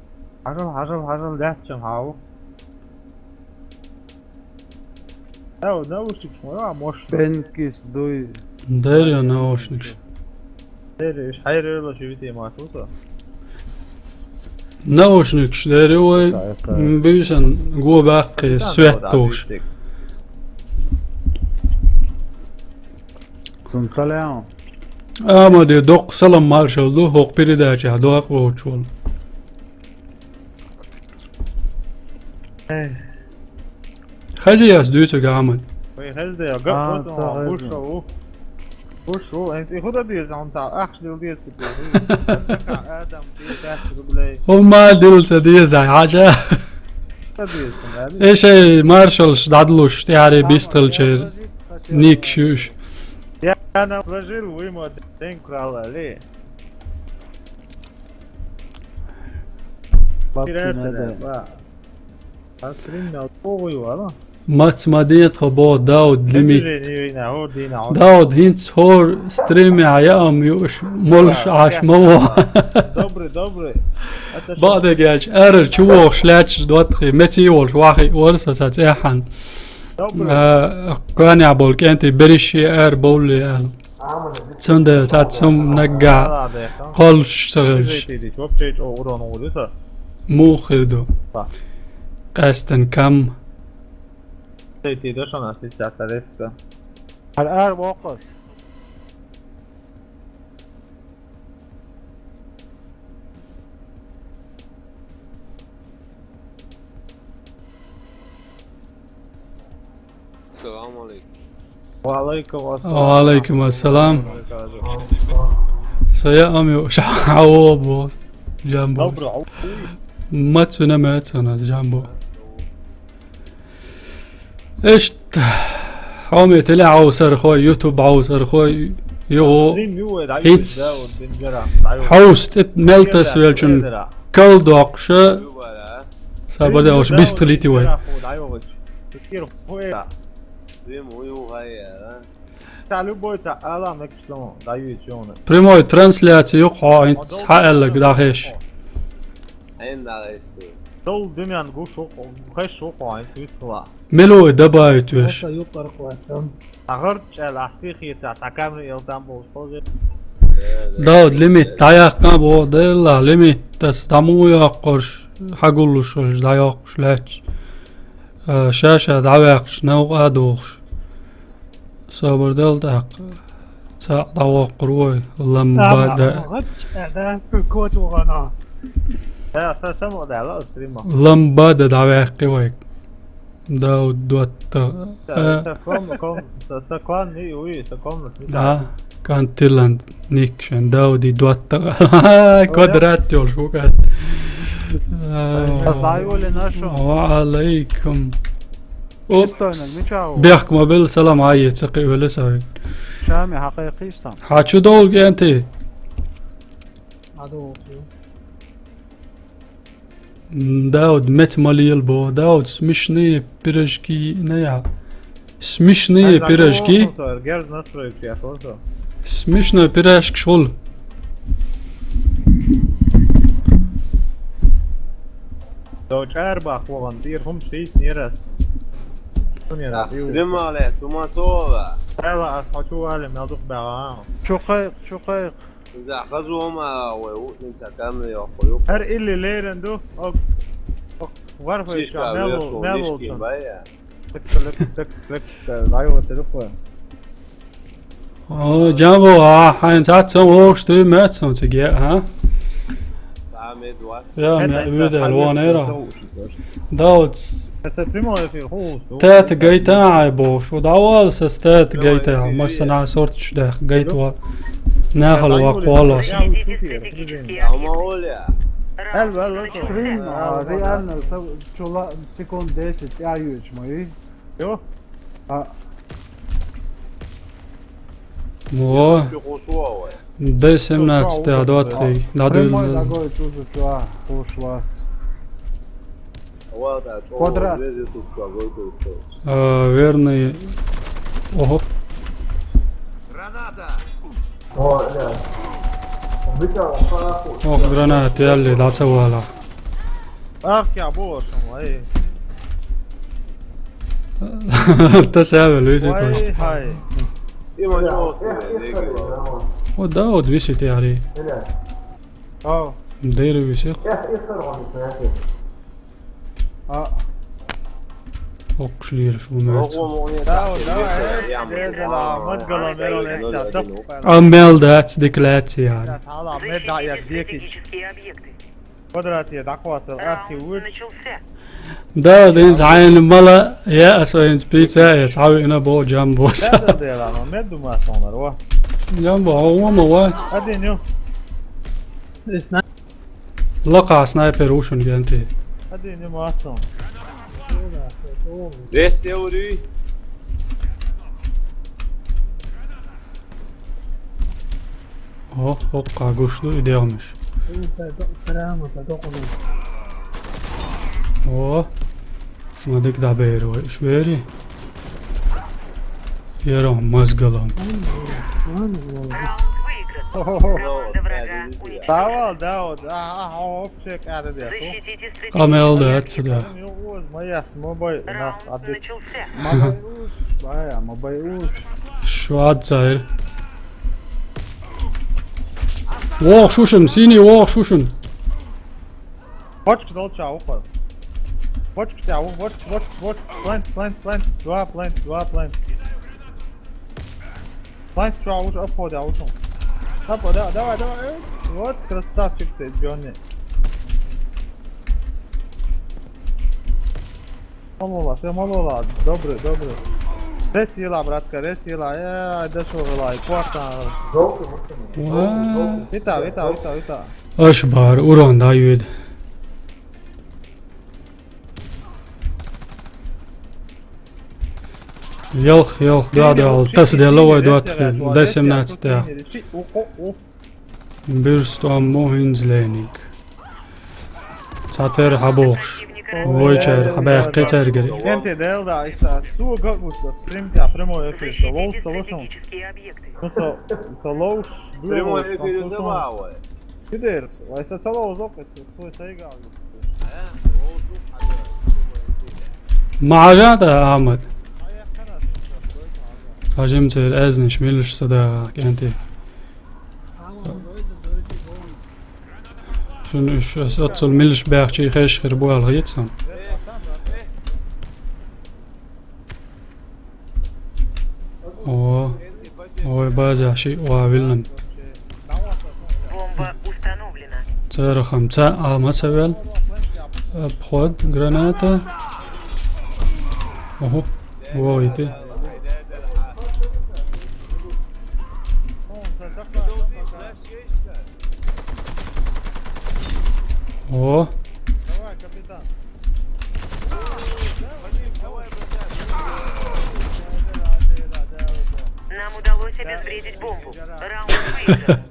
Хьажал, хьажал, хьажал, даьччан хьаву. Ау, наушникаш ма ва, мош. Бенкис дуй. Дер я наушникаш. Дер, иш хьайрерла шивите ма туса. Наушникаш дер я вай. М, буьйсан го баккхи свет тухуш. Цун салам. Амаде доккха салам маршал ду, хӀокху передачехь доккха воцуш волу. Хаза яц дуьйцург, Ахьмад? Вай хаза дела, гап А, ватун ца хьо, хаза. Буш ву. Буш ву, хӀинца и хӀун дан деза, хьуна цхьа ахча дила деза цига. Адам, деза даьхьа рублей. ХӀумма дила ца деза, хьажа. Ца деза, хӀун аьлла? Э, шайн маршаллаш дӀадалуш, тӀаьхьаре бистхилчеран никаш ю уьш. Я нам вложил, вы ему деньги крал, али? Бабки надо. Мац ма де тхо боху, Дауд, лимит. Дауд, хӀинца хӀора стримехь яам юуш, молуш Ӏаш ма вон. Добрый, добрый. Бакъдерг аьлча, ара чу вогӀуш лаьтташ доттагӀий, меций волуш вахий вара со сан цӀеххьана. Добрый. А, кханехь болу кӀентий берриш а ара бовллий аьлла. Цундела цхьацца хӀума наггахь кхоллуш ца хилча. Вообще чӀогӀа урон гӀур ю со. Муха хир ду? Къаьстина кам. Тайти дошана сисата реста. Ар-ар вокъас. Салам алейкум. Ва алейкум ассалам. Ва алейкум ассалам. Со я ами шаво бо. Джамбо. Добро. Мацуна мацана джамбо. Ишт, хьоме теле Ӏовсархой, YouTube Ӏовсархой, йо, хӀинц хьовс тӀе мел тасвелчун кал доккхуша, сабаде ош бистхилити вай. Прямой трансляция юкъа хьо хӀинц хьааллаг дахеш. Дол дуьнен гуш ву-, хеш ву-, хьо хӀинц вицла. Мело и добавить веш. Аса юкъаркъ вацам. АгӀар чӀел ахти хица, та камера ил там болуш хоза. Дауд, лимит дӀаяккха боху, делла, лимит тас дӀа муха йоккхуш, хьагуллуш хилча, дӀайоккхуш лаьтташ. Э, ша-ша дӀаваьккхаш, новкъа а дохуш. Собар дал тӀаккха. Цхьаъ дӀавоккхур вай, ламба да. Ага, да, кот вагана. Да, са-, само да, ла, стрима. Ламба да дӀаваьккхи вай. Дауд доттагӀа. Са, са ком-, ком-, са, са клан ни, уй, са комнат ни. А, кантилан ник шен, Дауди доттагӀа. Квадрат йолуш ву кат. Ай, ай, ай. Ва алейкум. Оп. Чистой наг, мича ву? Бехк ма белла, салам, айе, ца кхиъвелла са вайга. Шами, хьакхайкхийша сан. Хьа чу довлу кӀентий? Ма довлу. М, Дауд, меца ма лела боху. Дауд, смешные пирожки, на я. Смешные пирожки. Герз настройки, я слышал. Смешной пирожки шул. Со чӀарбах вахана, тӀера хӀума шийца нерас. Сунера. Ах, ю. Димале, тума сова. Ала, ас хьо чу вале, мел дукха бага. Чу кхайкха, чу кхайкха. Иза хаза ву ма вай, ву, нин ца камера йоккху ю. ХӀара илли леран ду, ок, ок, варфайша, мел ву, мел ву. Лек, лек, лек, лек, лайва телефон. О, Джамбо, а, хьайн цхьацца вовш туй меца сан циге, а? Та мед вац. Я, ме уьдал вон эра. Дауд, стата гайта ай бовш, у давал са стата гайта, ма сана сортуш дах, гайта ва. Нахал ва квалас. Стрим, а, реально, са-, чула секунд десять, я юч мои. Ё? А. Во. Д семнадцать, а, двадцать три. Надо. Прямой ногой чужу чуа, хушвац. Квадрат. А, верный. Ого. Граната! О, да. Вытягивал, пора. Ох, граната, я ли, да, целая. Ах, я бошам, ай. Та сява лузи. Вай, тож. Хай. Има нёс, о, да, вот висит, я ри. О. Дейри висит. А. Окшлир шумер. Да, вот, давай, э, э, да, мозгала, меро, э, да, да. А мел да, декларация. Да, ала, мед да, я, деки. Квадрате дӀакхоссал, архив вуьш. Да, дин зайн мала, я, асо ин спица, я, цхьа вина бо, Джамбо. Да, да, да, ма, мед ду ма сонар, ва. Джамбо, а ума ма ва. Один, ю. Лакха снайпер ушун генти. Один, ю, ма сон. Весь теории. О, оккха гуш ду и дегӀмаш. О, ма дика дӀабер вай, уьш бери. Яра мазгалан. Давай, давай, а, а, а, вообще, как это, да? Къамел да, отсюда. Ма яс, ма бай, нах, а дик. Ма бай уж, бая, ма бай уж. Шу ад цайр. Вох шушун, синий вох шушун. Бочка долча ухо. Бочка тебя, у-, бочка, бочка, бочка. Плент, плент, плент. Два плент, два плент. Плент, чё, уж обходя, ушел. Опа, да, давай, давай. Э, Вот, красавчик ты, Джонни. Молола, ты молола. Добрый, добрый. Ресила, братка, ресила. Э, да что, вела, и квартал. Желтый машина. Желтый, желтый. Вита, вита, вита, вита. Аш бар, урон да юд. Йолх, йолх, да, да, тас де ловой, да, да, семнадцать, да. Бирстом мухинзленик. Цатер хабохш. Войчер, хабах кетер гери. Кенте дел да, иса, су гагус, прям, прямой эфир, солоу, солоу. Ну, то, солоу, Прямой эфир, да, вау. Кидер, вайса солоу, зок, это, свой сайгал. Мажата, Ахмад. Хажим цер эзниш милш сада кенти. Шун уж ас отцул милш бяхчи хеш хер буал гицам. О, ой, база ши ва вилнан. Бомба установлена. Церахам ца, а, масавел. Обход, граната. Ого, во, и ты. О. Нам удалось обезвредить бомбу. Раунд выигран.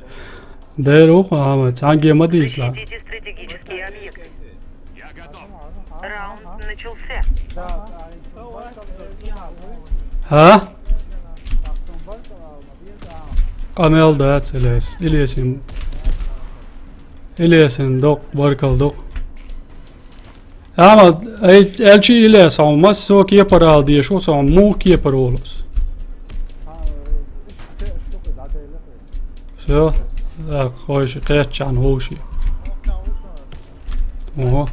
Дэр уху, ама, цанги мадисла. Защитите стратегические объекты. Раунд начался. А? Къамел дац, Ильяс. Ильясин. Ильясин, док, баркал, док. Ама, эй, элчи Ильяс, а у нас со кепар ал деш, со му кепар олус. Всё. Так, хойши, кэчан, хойши. Ого.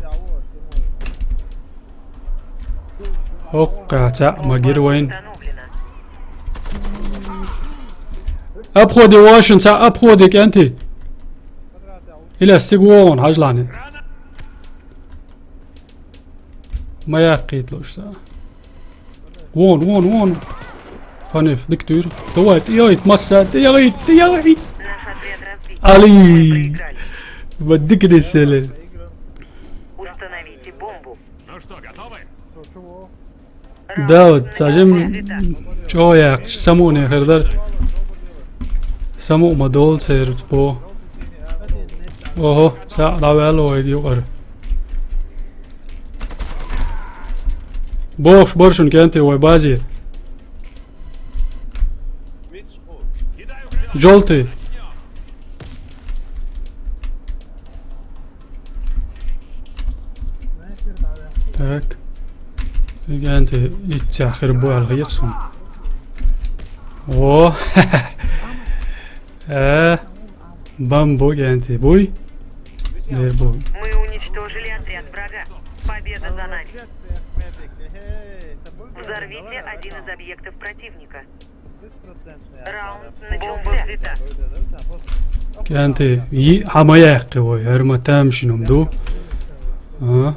Окка, ца, магир вайн. Обходи вашин, ца, обходи кенти. Или сигуон, хажлани. Маяк китлуш, ца. Вон, вон, вон. Ханиф, диктур. Давай, тиягит, масса, тиягит, тиягит. Али. Баддик рисели. Установите бомбу. Ну что, готовы? Да, вот, сажем чояк, саму не хердар. Саму мадол серт по. Ого, са давало ой югар. Бош боршун кенте ой бази. Желтый. Так. Генте итсяхер буал гецун. О. Э. Бамбу генте буй. Не буй. Мы уничтожили отряд врага. Победа за нами. Взорвите один из объектов противника. Раунд начался. Бомба взята. Кенти, и хамая кивой, херма тамшинум ду. А?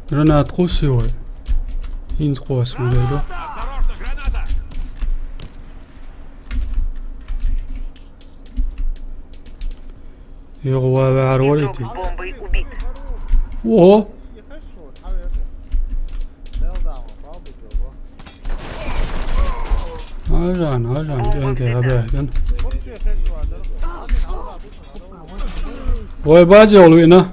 Гранат кусивой. Инс кус мудайду. Його ва ва арварити. Игрок бомбой убит. О! Ажан, ажан, генте хабе, ген. Вай бази олуина.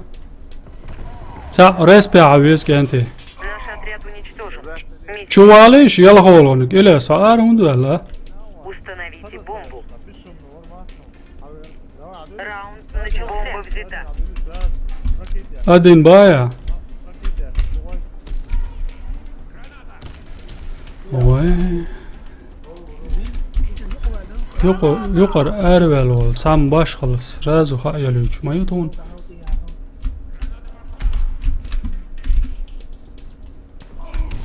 Ца респе авиз генте. Наш отряд уничтожен. Миссия. Чували шияла холоник. Иле саар унду ала. Установите бомбу. Раунд начался. Бомба взята. Один бая. Ой. Юқар, юқар арвел ол. Сам баш хылыс. Сразу ха ялуч. Маю тон.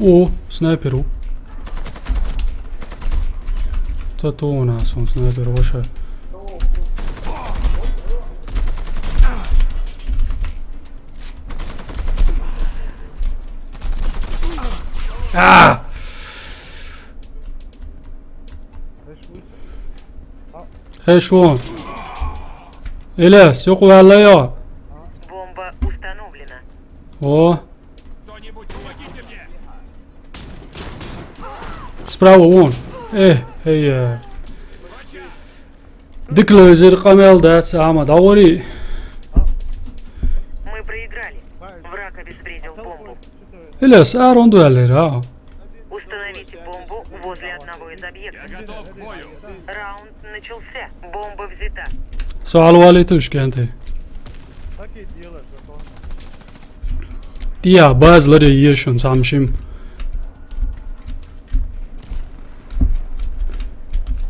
О, снайпер ву. Ца тонас он снайпер ваша. А! Хей, шо? Иляс, юкъу валла йо? Бомба установлена. О. Справа вон. Э, хей, э. Дика ловзар, къамаьл дац, Ахьмад, дӀагӀори. Мы проиграли. Враг обезвредил бомбу. Иляс, ара онда валлера, а? Установите бомбу возле одного из объектов. Раунд начался. Бомба взята. Со хьалвалийташ кӀанте. Так и делать, братан. Тия, база ларъе еза шун, цхьа машин.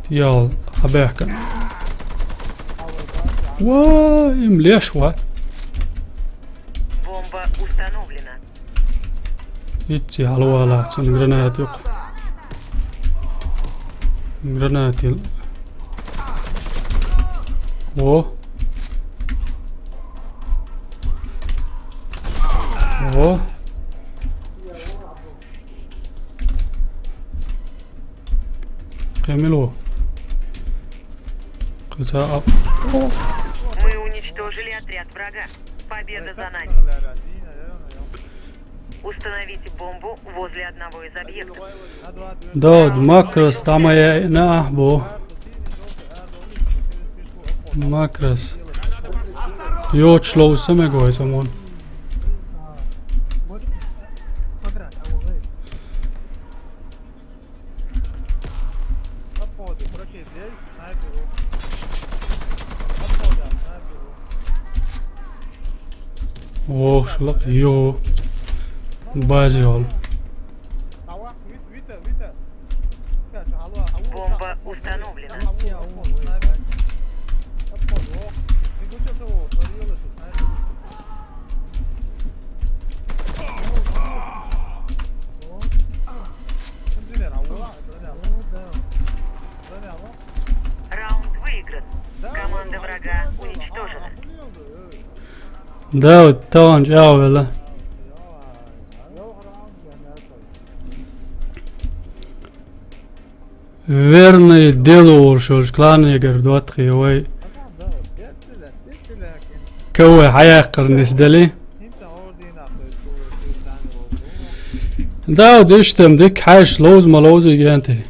Тиял, хьабаьхка. Ва, им леш вац. Бомба установлена. Итт хьалвалац, цун гранат юкъ. Гранат ил. Во. Во. Кхин мила ву? Кхин цхьа а- Мы уничтожили отряд врага. Победа за нами. Установите бомбу возле одного из объектов. Дауд, макрас дӀа ма яйна ахь бо. Макрас. Йоцуш ловза ца мега вай цӀа мон. Ох, шулакъ, йо. Базе йол. Бомба установлена. Раунд выигран. Команда врага уничтожена. Да, вот талант, я вела. Верный делу волуш йолчу кланегара доттагӀий вай. Кавай хьаяккхар нисдали. Да, деш тем дика хьаьш ловза ма ловзий генти.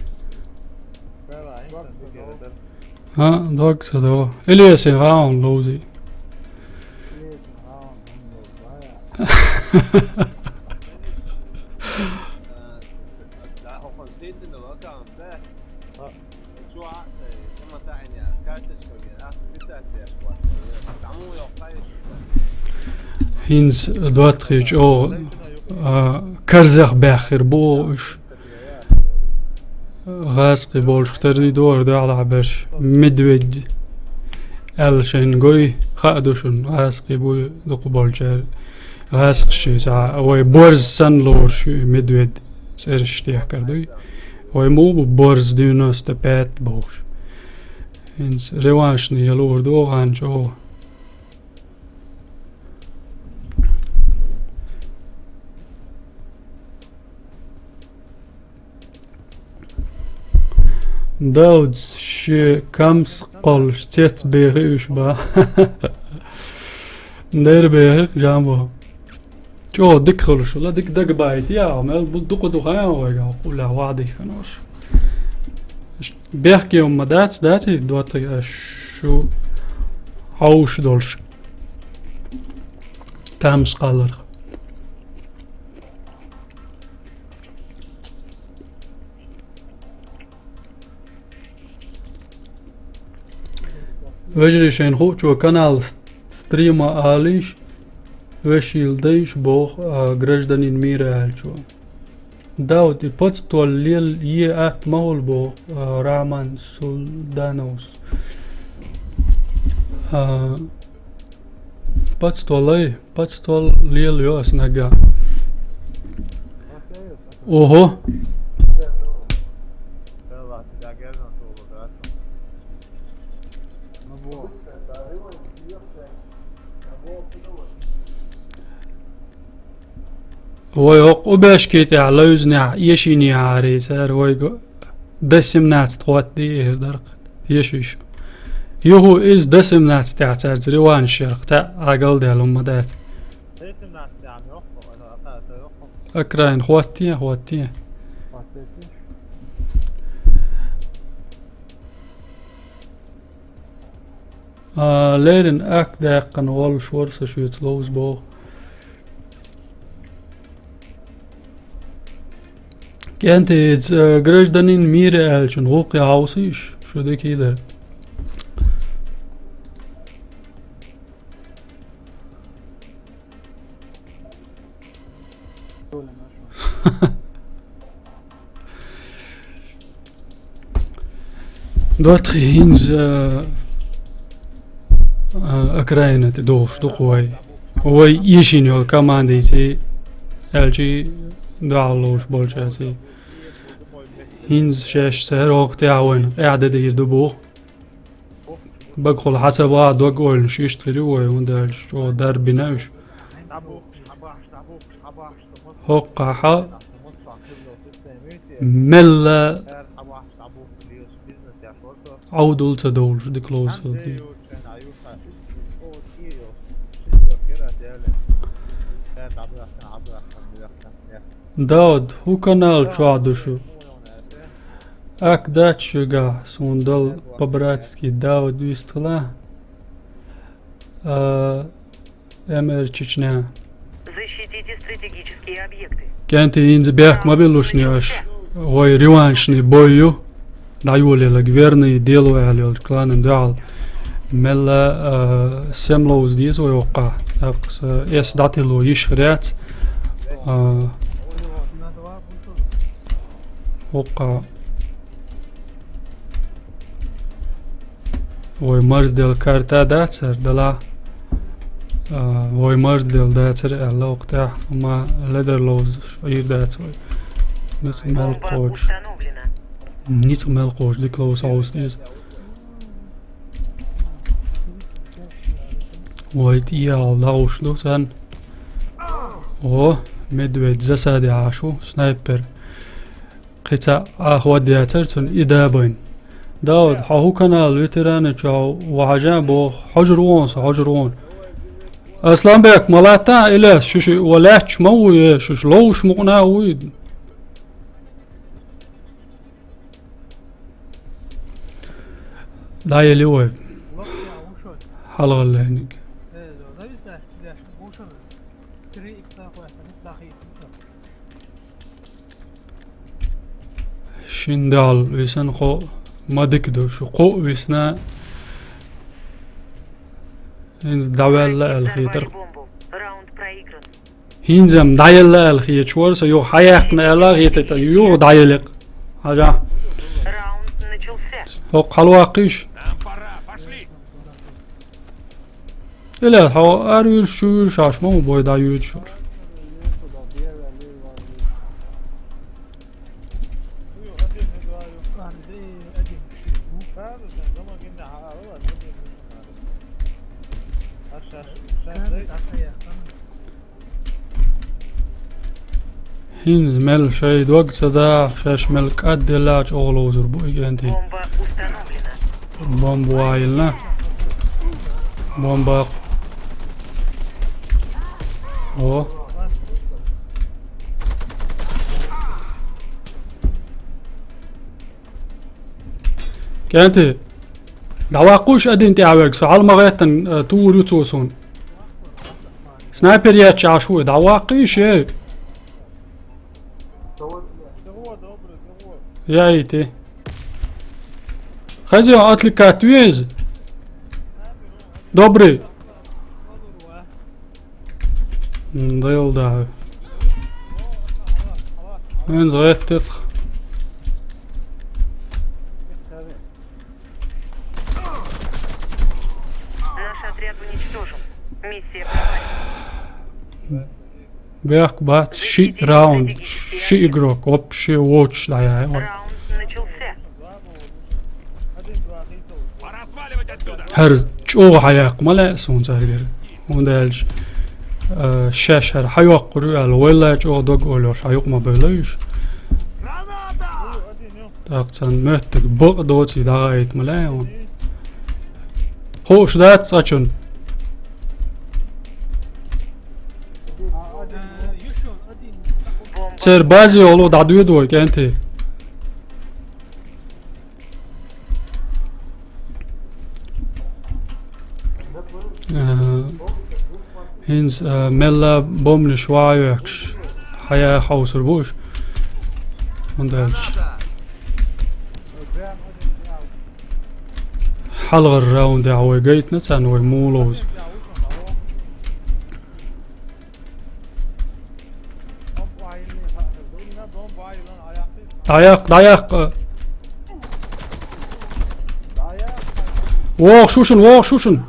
А, дог ца до. Или ясин гӀаун ловзий. ХӀинца доттагӀий чӀогӀа, а, карзах баьххира бу уьш. ГӀазкхий болчух тера ду хӀара дуьхьал берш. Медведь аьлла шайна гой, хаа ду шуна, гӀазкхий буй дукха болчара. ГӀазкхаш ша, вай борз санна лоруш ю и медведь цӀераш техкар дуй. Вай муха бу борз девяносто пять бохуш. ХӀинца реваншна я луур ду гӀан чӀогӀа. Даудс шен камс кхоллуш цец бехи уьш ба. Дера бехи, Жамбо. ЧӀогӀа дика хуьлуш хуьла, дика дагабайта, я, мел бу-, дукха ду хьан вайга, хӀуллехь ваӀда хинош. Бехке хӀума дац, дац и доттагӀий аш шу хьовш долуш. Тамаш кхалларх. Вежарий, шайна хуучо канал ст-, стрима алийша, вешийла дайша боху, а, гражданин мира аьллачо. Дауд, и пацтол лел е атта ма хуьлу боху, а, Рахман Сулдановс. А, Пацтолай, пацтол лела йо ас нагахь. Ого. Вай хӀокху убешкий тӀехь левзинехь эшийнехьарий цара вайга до семнадцать хӀоттадийр дара-кх. Тешийша. Юху иза до семнадцать тӀехь цаьрца реванш яр-кх, цхьаъ Ӏагалдаьлла хӀумма дац. Окраин хӀоттае, хӀоттае. А, леррина акт даьккхина волуш вара со шуьца ловза боху. КӀентий, иза, э, гражданин мира аьллачун гӀуллакхе хьовсийша, шу дика хилар. ДоттагӀий, хӀинца, а, а, окраина тӀе дохуш ду-кх вай. Вай эшийна йолу командаций, аьлчий, дуьхьал ловзуш болчаьрций. ХӀинца шаьш цара хӀокху тӀехь вайна къаьхьа де дийр ду боху. Багахула хьан ца ваха дог ойланаш иштта хир ю вай, хӀунда аьлча чӀогӀа дарбина уьш. ХӀоккхахьа мелла Ӏовдал ца довлуш дика ловза хилла. Дауд, хӀун канал чохь ду шу? Акт дац шуьгахь, суна дала по-братски Дауд вистхила. А, М Р Чечня. Защитите стратегические объекты. КӀентий, хӀинца бехк ма биллушний аша. Вай реваншный бой ю. ДӀайолаелла верный дело аьлла йолчу кланан дуьхьал. Мелла, а, сема ловза деза вай хӀоккхахь. ТӀаккха аса эс дӀатилла йиш хир яц. А, хӀоккхахь. Вай марзделла карта дацара, делахь, а, вай марзделла дацара аьлла вокху тӀехь, амма ледарловзаш Ӏийр дац вай. Ницкъ мел кхочуш. Ницкъ мел кхочуш, дика ловза хьовса деза. Вай тӀехьал дӀагӀуш ду царна. О, медведь засаде Ӏаш ву, снайпер. Кхин цхьа а хӀоттаяцара цунна и дабайн. Дауд, хьо хӀун канал ветераны чохь ву хьажа боху, хьожур ву хьуна со, хьожур ву хьуна. Асланбек, ма латта, Ильяс, шу шу ва лаьтташ ма ву, е, шу шу ловш мукъна а вуй. ДӀаели вай. ХьалагӀаллайниг. Шин дал висана кхоъ ма дика ду, шу кхоъ висна. ХӀинца дӀаваьлла аьлла хетара. ХӀинца-м дӀаелла аьлла хеташ вара, со юха хьаяьккхина аьлла хетайта, юха дӀаелла. Хьажа. ХӀокху хьалаваккхийша. Ила, хьо ара вуьйш, шу вуьйш, аш ма ву бой дӀа юьйцуш. ХӀинца мел шайн дог ца дахь, шаьш мел кӀадделла чӀогӀа ловзур бу и кӀентий. Бомба ваийла. Бомба. О. КӀентий, дӀаваккхуш один тӀе а верг, со хьала ма гӀеттан, э, тур ю цо суна. Снайпер етташ Ӏаш ву, дӀаваккхийша, эй! Яйти. Хазио, отвлекать веза. Добрый. М, дел да. Мен згӀеттет. Наш отряд уничтожен. Миссия провалена. Бехк бац, ши раунд, ши игрок, вообще воч дӀаяхьа. Раунд начался. ХӀара чӀогӀа хьаяккха ма лаьа суна царгара. ХӀунда аьлча, э, шаьш хӀара хьайоккхур ю аьлла, валлахӀи чӀогӀа дог олуш, хьаюкъа ма бевлла уьш. ТӀаккха царна моьттург бакъ доций дӀагӀайта ма лаьа хьуна. Хууш дац цкъачунна. Церан базе йолу дӀадоьду вай, кӀентий. Э, хӀинца, э, мелла бомбанаш ваха йоьхкуш, хьаяха хьовсур бу уьш. ХӀунда аьлча хьалхара раундехь вай гайтина царна, вай муха ловзу. ДӀаяккха, дӀаяккха. ВогӀу шушана, вогӀу шушана.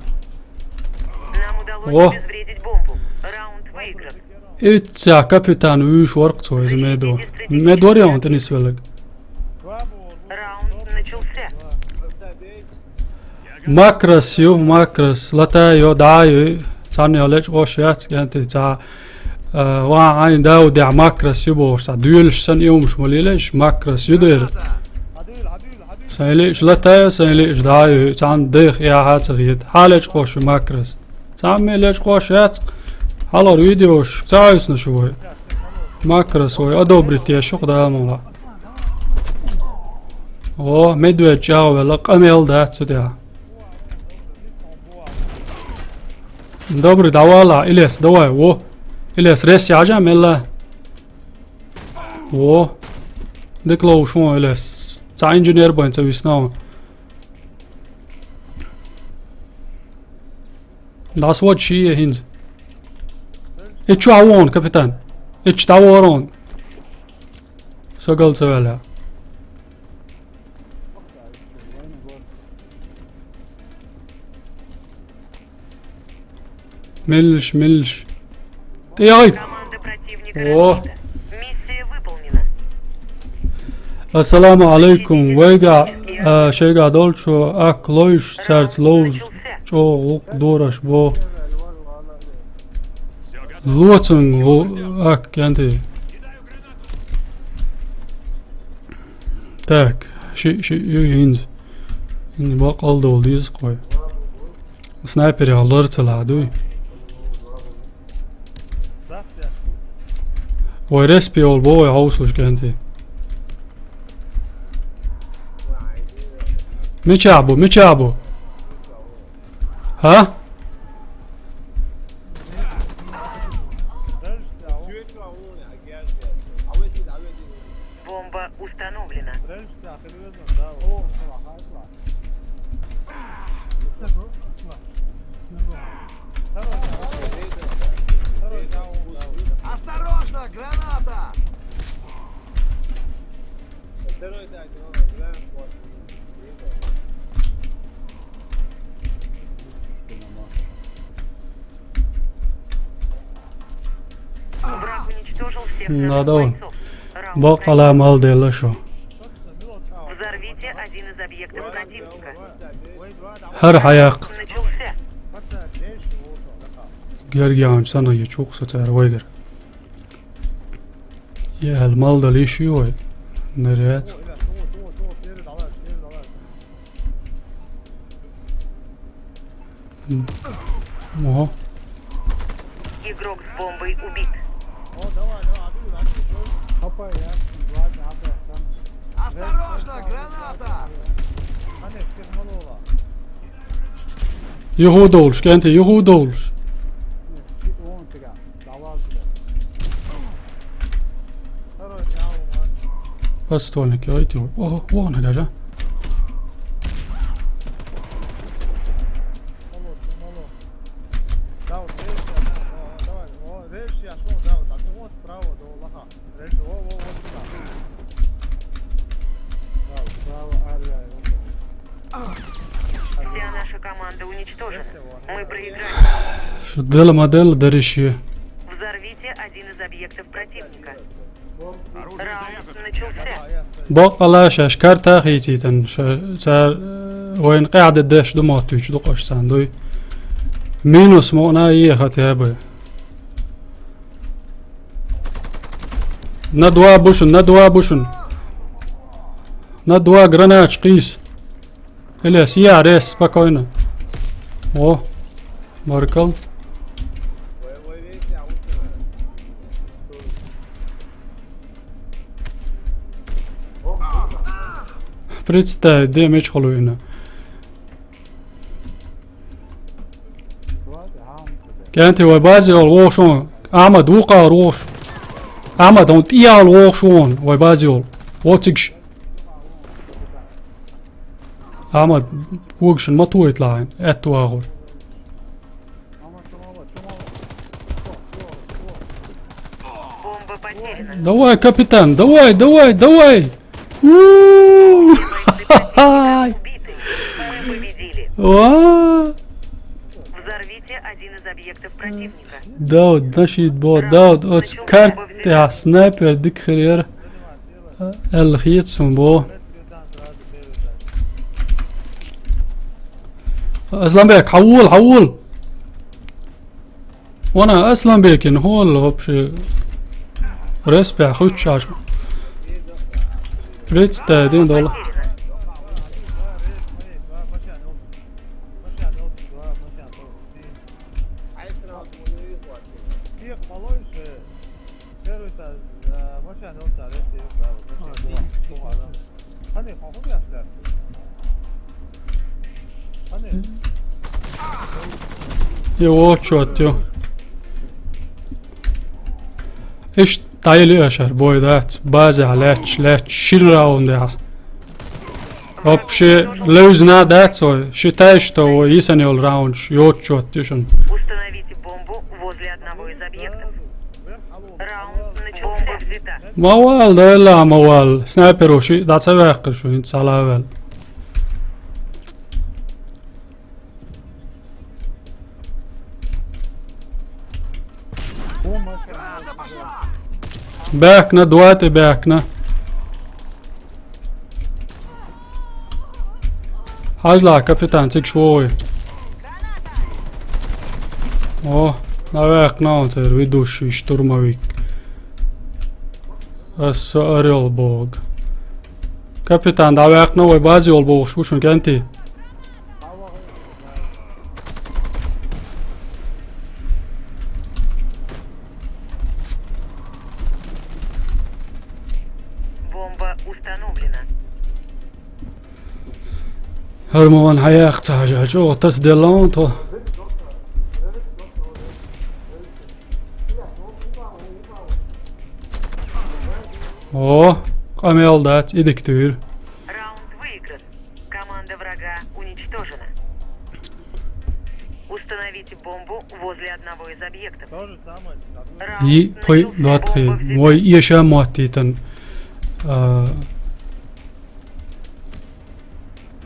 Нам удалось О. обезвредить бомбу. Раунд выигран. Иццехь капитан вуьйш вара-кх цо иза медо. Медор яхьуна тӀе нисвелларг. Раунд начался. Макрос ю, Макрос, латай йо, дӀа а йо, цхьанна йо лечкъош яц, кӀентий цхьа, а, ван Ӏайн Даудехь Макрос ю бохуш, цхьа доьлуш санна и хӀумаш ма лелайш, Макрос ю дера. Сайн лиъаш латай йо, сайн лиъаш дӀа а йо, цхьанна дайх яхьа а ца хета. Хьан лечкъош ю Макрос? Цхьамма лечкъош яц, хьалхара видеош ца хьовсуш ву вай. Макрос вай одобрить еш ю-кх Дала мукъ лахь. О, медведь чӀагӀвелла, къамел дац цу тӀехь. Добрый, дӀавала, Илес, давай, во. Илес, рес яжа, мелла. Во. Дика ловш вон, Илес. Цхьа инженер бен ца висна вон. ДӀасавода шиъ хӀинца. Иччу хьан вон, капитан? Иччу дӀавора вон. Со гал ца ваьлла. Меллаш, меллаш. ТӀехьа. Команда противника О. разбита. Миссия выполнена. Ассаламу алейкум. Вайга, а, шайга долчу ак лойш, царц ловз, чӀо гӀукъ дораш бо. Лоцун гӀу-, ак, кенти. Так, ши, ши, ю, хӀинца. ХӀинца бакъал долу деза кхой. Снайпер яхаллара ца ладуй. Вай респи олу бо вай хьовсуш кенти. Мичахь бу, мичахь бу? ХӀа? Бомба установлена. Осторожно, граната! Враг уничтожил всех наших Надо он. бойцов. Раунд Бакъала проигран. Мал делла шо. Взорвите один из объектов противника. ХӀара хьаяккха. Начался. Гергиан санна я чукса цара вайгар. Я хӀал мал дала йиш ю вай. Наряд. М. Ого. Игрок с бомбой убит. Осторожно, граната! Юху долуш, кенти, юху долуш. Подствольник, я эти. О, вон, гажа. Вся наша команда уничтожена. Мы проиграли. Шо дела ма дела дариш я. Взорвите один из объектов противника. Раунд начался. Боккъала шаьш карта хийцийтан, ша-, цар, э, вайна къаьхьа де деш ду моттуьйтуш ду къаш сан дуй. Минус мукъна ехат я бай. На два бушун, на два бушун. На два гранач къийс. Ильяс, я, рез, спокойно. О, баркал. Представь, де меч холуина. КӀанти вай базе йол вохуш вон. Ахьмад, вукхагӀар вохуш. Ахьмад, хьуна тӀехьа йол вохуш вон, вай базе йол. Вовцигаш. Ахьмад, вугашна ма тохийта лахьан, аьтту вагӀур. Бомба потеряна. Давай, капитан, давай, давай, давай! У-у-у! Убиты. Мы победили. Ва! Взорвите один из объектов противника. Дауд, нашид бо, Дауд, оц карт, я, снайпер, дик херьер. Эл хиет сун бо. Асланбек, хьавул, хьавул. Вана Асланбекин хьол вообще респект хуьттуш. Представь, дин дола. Йо, вот чё ты. Ишт тайли ашар, бой дац, база лаьч, лаьч, шин раунд я. Вообще, левзна дац вай, считай, что вай йисан йол раунд, йо, чё ты шун. Установите бомбу возле одного из объектов. Раунд начался. Бомба взята. Ма вал, да ла, ма вал. Снайпер уши, да ца вяхка шу, инца ла вал. Бяхкна, дуате бяхкна. Хьажла, капитан, цигаш вогӀий. О, наваьккхна он церан ведущий штурмовик. Аса орёл бог. Капитан, дӀаваьккхна вай базе йол бохуш бу шун кӀанти. Бомба установлена. ХӀара ма ван хьаяккха ца хьажа, чӀогӀа тасаделла ван тхо. О, къамел дац, и дика туьйра. Раунд выигран. Команда врага уничтожена. Установите бомбу возле одного из объектов. Раунд И пой начался. Датхи, Бомба взята. Вай еша моттийтан. А,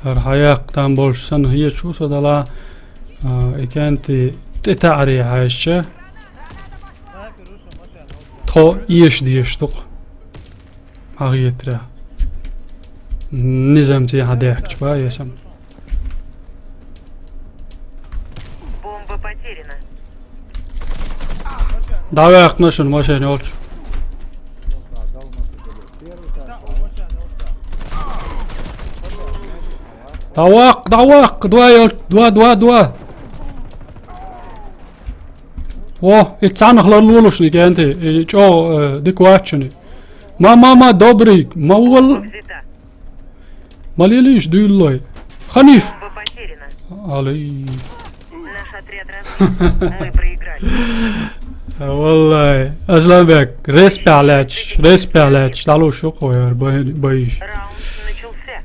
ХӀара хьаяккха там болуш санна хеташ ву со дала, а, и кӀанти тӀетаӀаре хьаьжча, тхо эша дезаш ду-кх. Хьан хетарехь? Низамца хьан дехкача ба эсам. Бомба потеряна. ДӀаваьккхина шуна машен йолчу. ДӀаваккха, дӀаваккха, два йолчу, два, два, два. Во, и цхьанах ларлолуш ник, Энти, и чӀогӀа, э, дика вац шуна. Ма, ма, ма, добрый, ма вол. Ма лелийша дуьйлалой. Ханиф! Бомба потеряна. Алай. Наш отряд разбит. Мы проиграли. Валлай, Асланбек, респект лаьтташ, респект лаьтташ, дӀалуш ю кхо яр, бай-, байш. Раунд начался.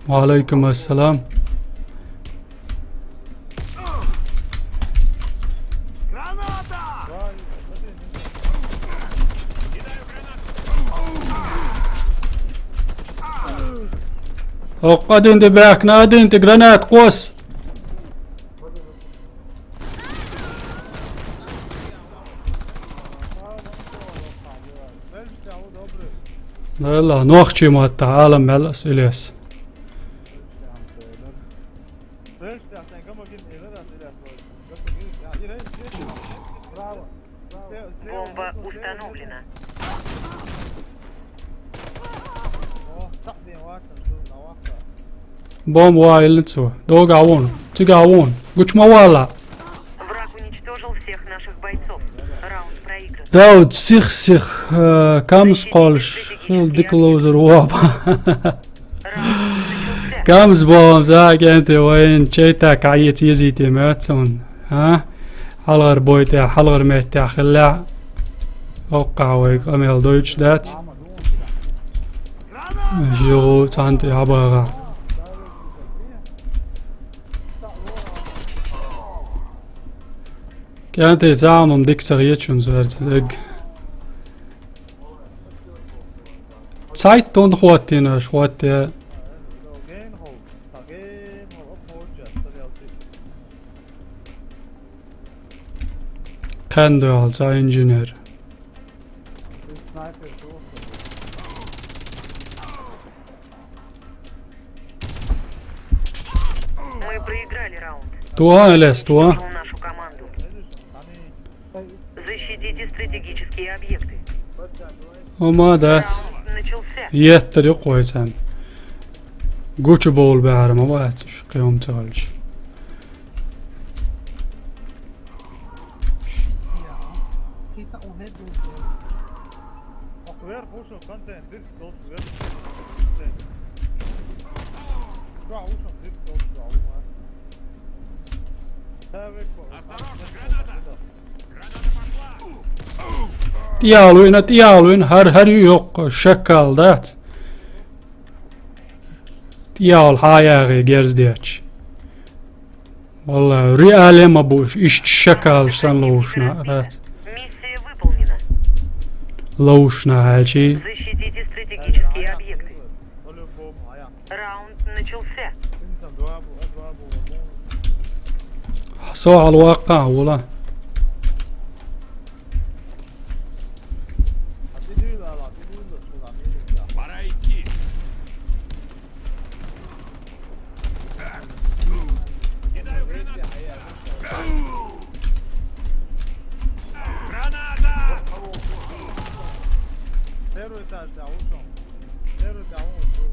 Ва алайкум ассалам. Оккха один де баьхкина, один де гранат кхосса. Ла, ла, нохчий ма-, тӀа Ӏалам мел ас, Ильяс. Бомба установлена. Бомба ваилла цо. Догахь вон. Цигахь вон. Гучма вала. Враг уничтожил всех наших бойцов. Раунд проигран. Дауд, сих-сих, э, камс кхолш, хил дика ловзар ваба. Камс бомб, за, кӀанте, вайн, чайта, каец езите, мёцун. А? Хьалгар бойте, хьалгар метте, хилла. Окка, вай, къамел дойч дац. Жигу цанти хабага. КӀанте, замам дик сагъечун зверц, эг. Цайт тон хваттина, хватте. Кандуал, за инженер. Мы проиграли раунд. Туа, Элес, туа. Нашел нашу команду. Защитите стратегические объекты. О, молодец. Раунд начался. Еттер юкъой сен. Гучу бол баар, ма бац, уж кыйом цагалч. Осторожно, граната! Граната пошла! Тиалуин, тиалуин, хар, хар юйок, шакал, да? Тиал, хаяги, герздеч. Валла, реале ма буш, иш шакал сан лоушна, да? Миссия выполнена. Лоушна, хачи. Защитите стратегические объекты. Раунд начался. Со алвака, вала. Пора идти. Кидаю гранату. Граната! Первый этаж, да, ушёл. Первый, да, ушёл.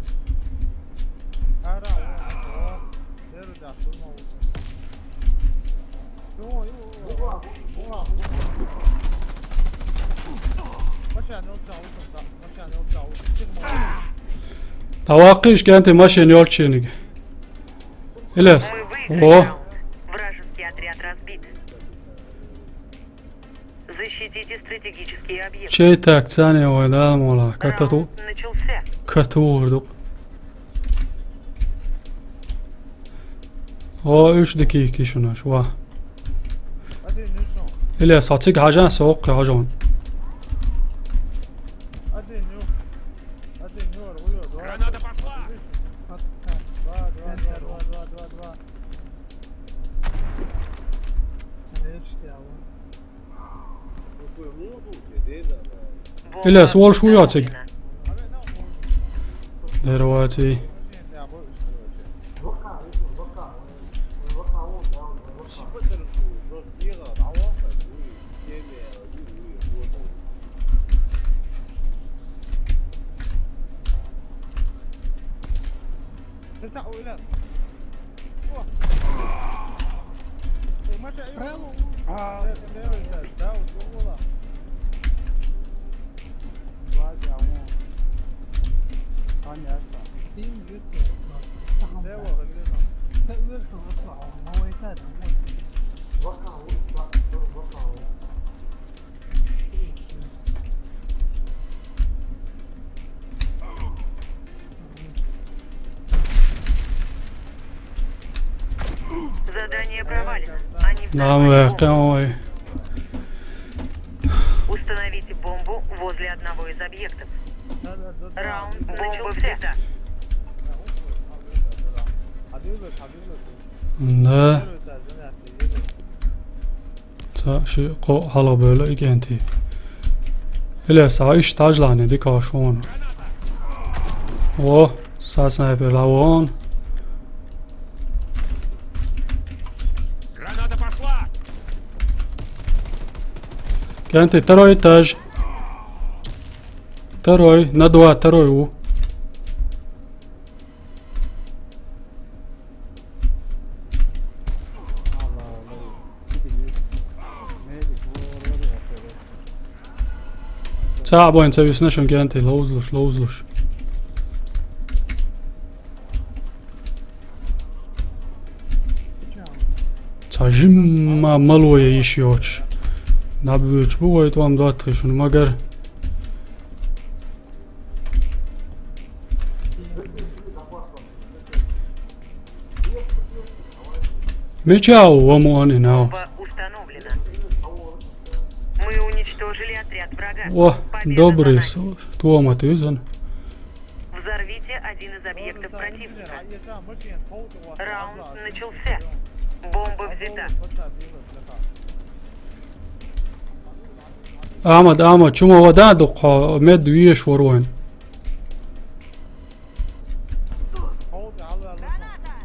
Ара, ушёл. Первый, да, ушёл. Машина, ушёл, да. Машина, ушёл, ушёл. Таваккы ишкенти машин ёлчиниг. Илес. Мы выиграли О. Раунд. Вражеский отряд разбит. Защитите стратегические объекты. Чей так цане ой да мола. Катату. Раунд начался. Кату вурдук. О, уьш дикий кишунаш, ва. Илес, хьо цига хьажа, со оккхе хьажон. Граната пошла! Илес, волш вуй оциг. Дерваци. Задание провалено. Они Нам взорвали. Вехкан ой. Установите бомбу возле одного из объектов. Раунд начался. Да. Са ши къо хьалха бевлла и кӀентий. Ильяс, а иштта хьажал, дика хьожаш вон. О, са снайпер ла вон. Граната пошла! КӀентий, второй этаж. Второй, на два, второй у. Цхьа а бен ца висна шун, КӀентий, ловзалуш, ловзалуш. Цхьа жимма мало я йиш йоцуш. Наб вуьйцуш бу вай тӀом доттагӀий шуна, магар. Мича ву, ва муъан инал? Бомба установлена. Мы уничтожили отряд врага. О, победа за добрый нами. Су-, тӀом ма туьйзан. Взорвите один из объектов противника. Раунд начался. Бомба взята. Ахьмад, Ахьмад, чу ма вада дукха, мед веш вар вайн.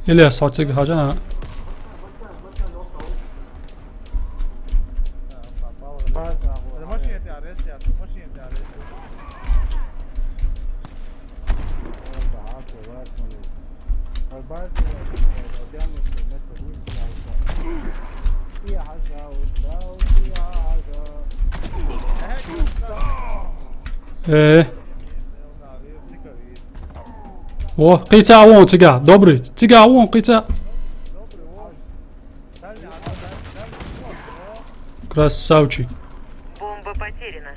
Ильяс, хьо цига хьажа. Э. О, кхийца вон цига, добрый. Цига вон кхийца. Красавчик. Бомба потеряна.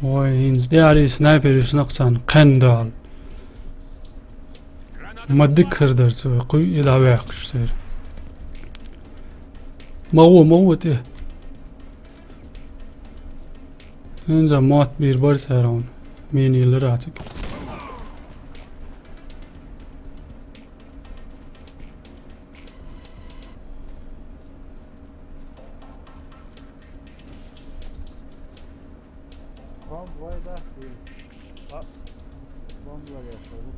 Ой, хӀинца де ари снайпераш нах царна кхен дал. Ма дика хир дара цо, кхуьй и дӀаваьккхаш церан. Ма гӀо, ма гӀо тӀе. ХӀинца мотт бийр бара цара хьуна. Мина йиллира цига. Вам двойда и... А, вам двойда, что ли?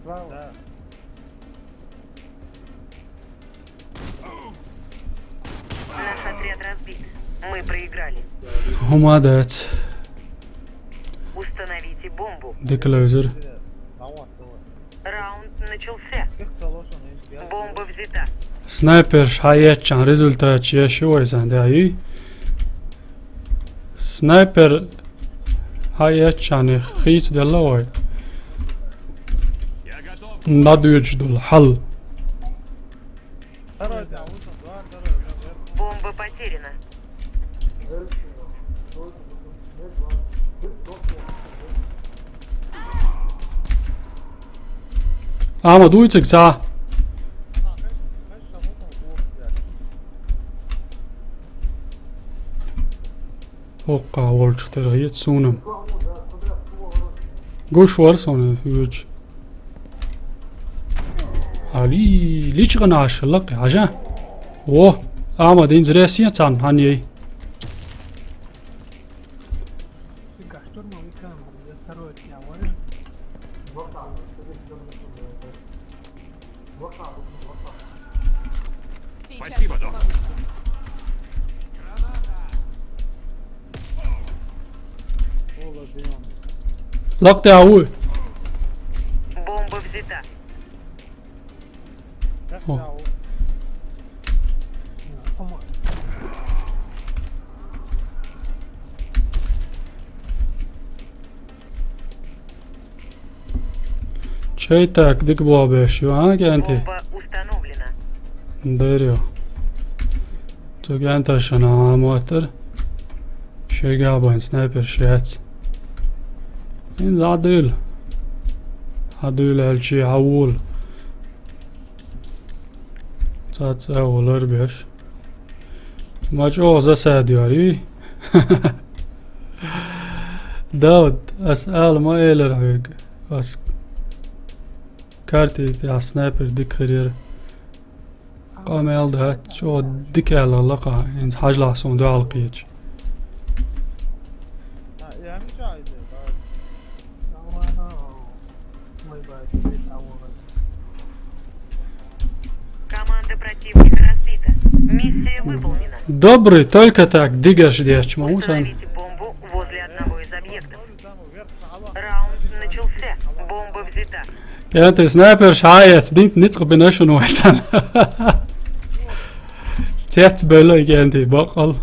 Справа. Да. Наш отряд разбит. Мы проиграли. Молодец. Установите бомбу. Деклозер. Раунд начался. Бомба взята. Снайпер хьаэцчан результат чеш ю вай сан, да, и? Снайпер хьаэцчан хийцаделла вай. НадуьйцӀа долу хьал. Бомба потеряна. Ахьмад, дуй цига цхьа. ХӀокху волчух тера хета суна. Гуш вара суна вуьйцу. Али, личкъана аша лакхе, хьажа. Во, Ахьмад, хӀинца ресен царна хьан яй. Спасибо, док. Лакхе а ву. Бомба взята. О. Чай так, дика боху беш ю, а, КӀентий? Бомба установлена. Дер ю. Цу КӀенташна а моттар. Шайга а бан снайпер шаьц. Ин зӀа дуьйла. Хьан дуьйла аьлчи, хьан вула. Цаца а валар беш. Ма чӀогӀа засада йори. Дауд, ас ала ма элира хьоьга. Ас карти тӀехь снайпер дика хир яра. А, Къамел дац, чӀогӀа дика аьлла лакха, хӀинца хьажалахь суна дуьхьал кхеча. Команда противника разбита. Миссия выполнена. Добрый, только так, дигаш дечма, усан. Установите бомбу возле одного из объектов. Раунд начался. Бомба взята. КӀентий, снайперш хьаяц, динт ницкъ бина шуна вайцан. Цец белой, кӀентий, бакъал.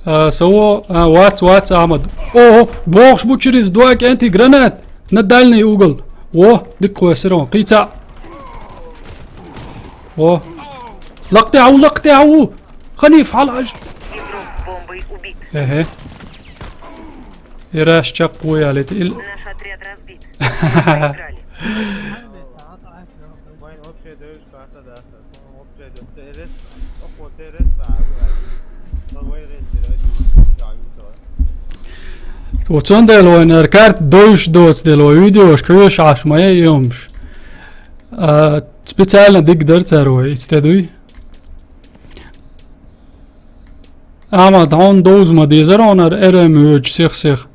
А, со, а, вац, вац, Ахмад. О, бохуш бу через два, кӀентий, гранат. На дальний угол. Во, дика кхоьссира вон. Кхийца. Во. Лакхтехь ву, лакхтехь ву. Ханиф, хьалхьажа. Игрок с бомбой убит. Эхе. Ираш чакх ву ялит. Ил- Наш отряд разбит. Проиграли. Оцун дела вайн ара карта дойуш доцу дела вай видеош кхоьш Ӏаш ма е йомаш. А, специально диг дар цара вай, ицте дуй? Ахмад, хьуна довза ма дезара хьуна ара эр м йоьдуш сих-сих.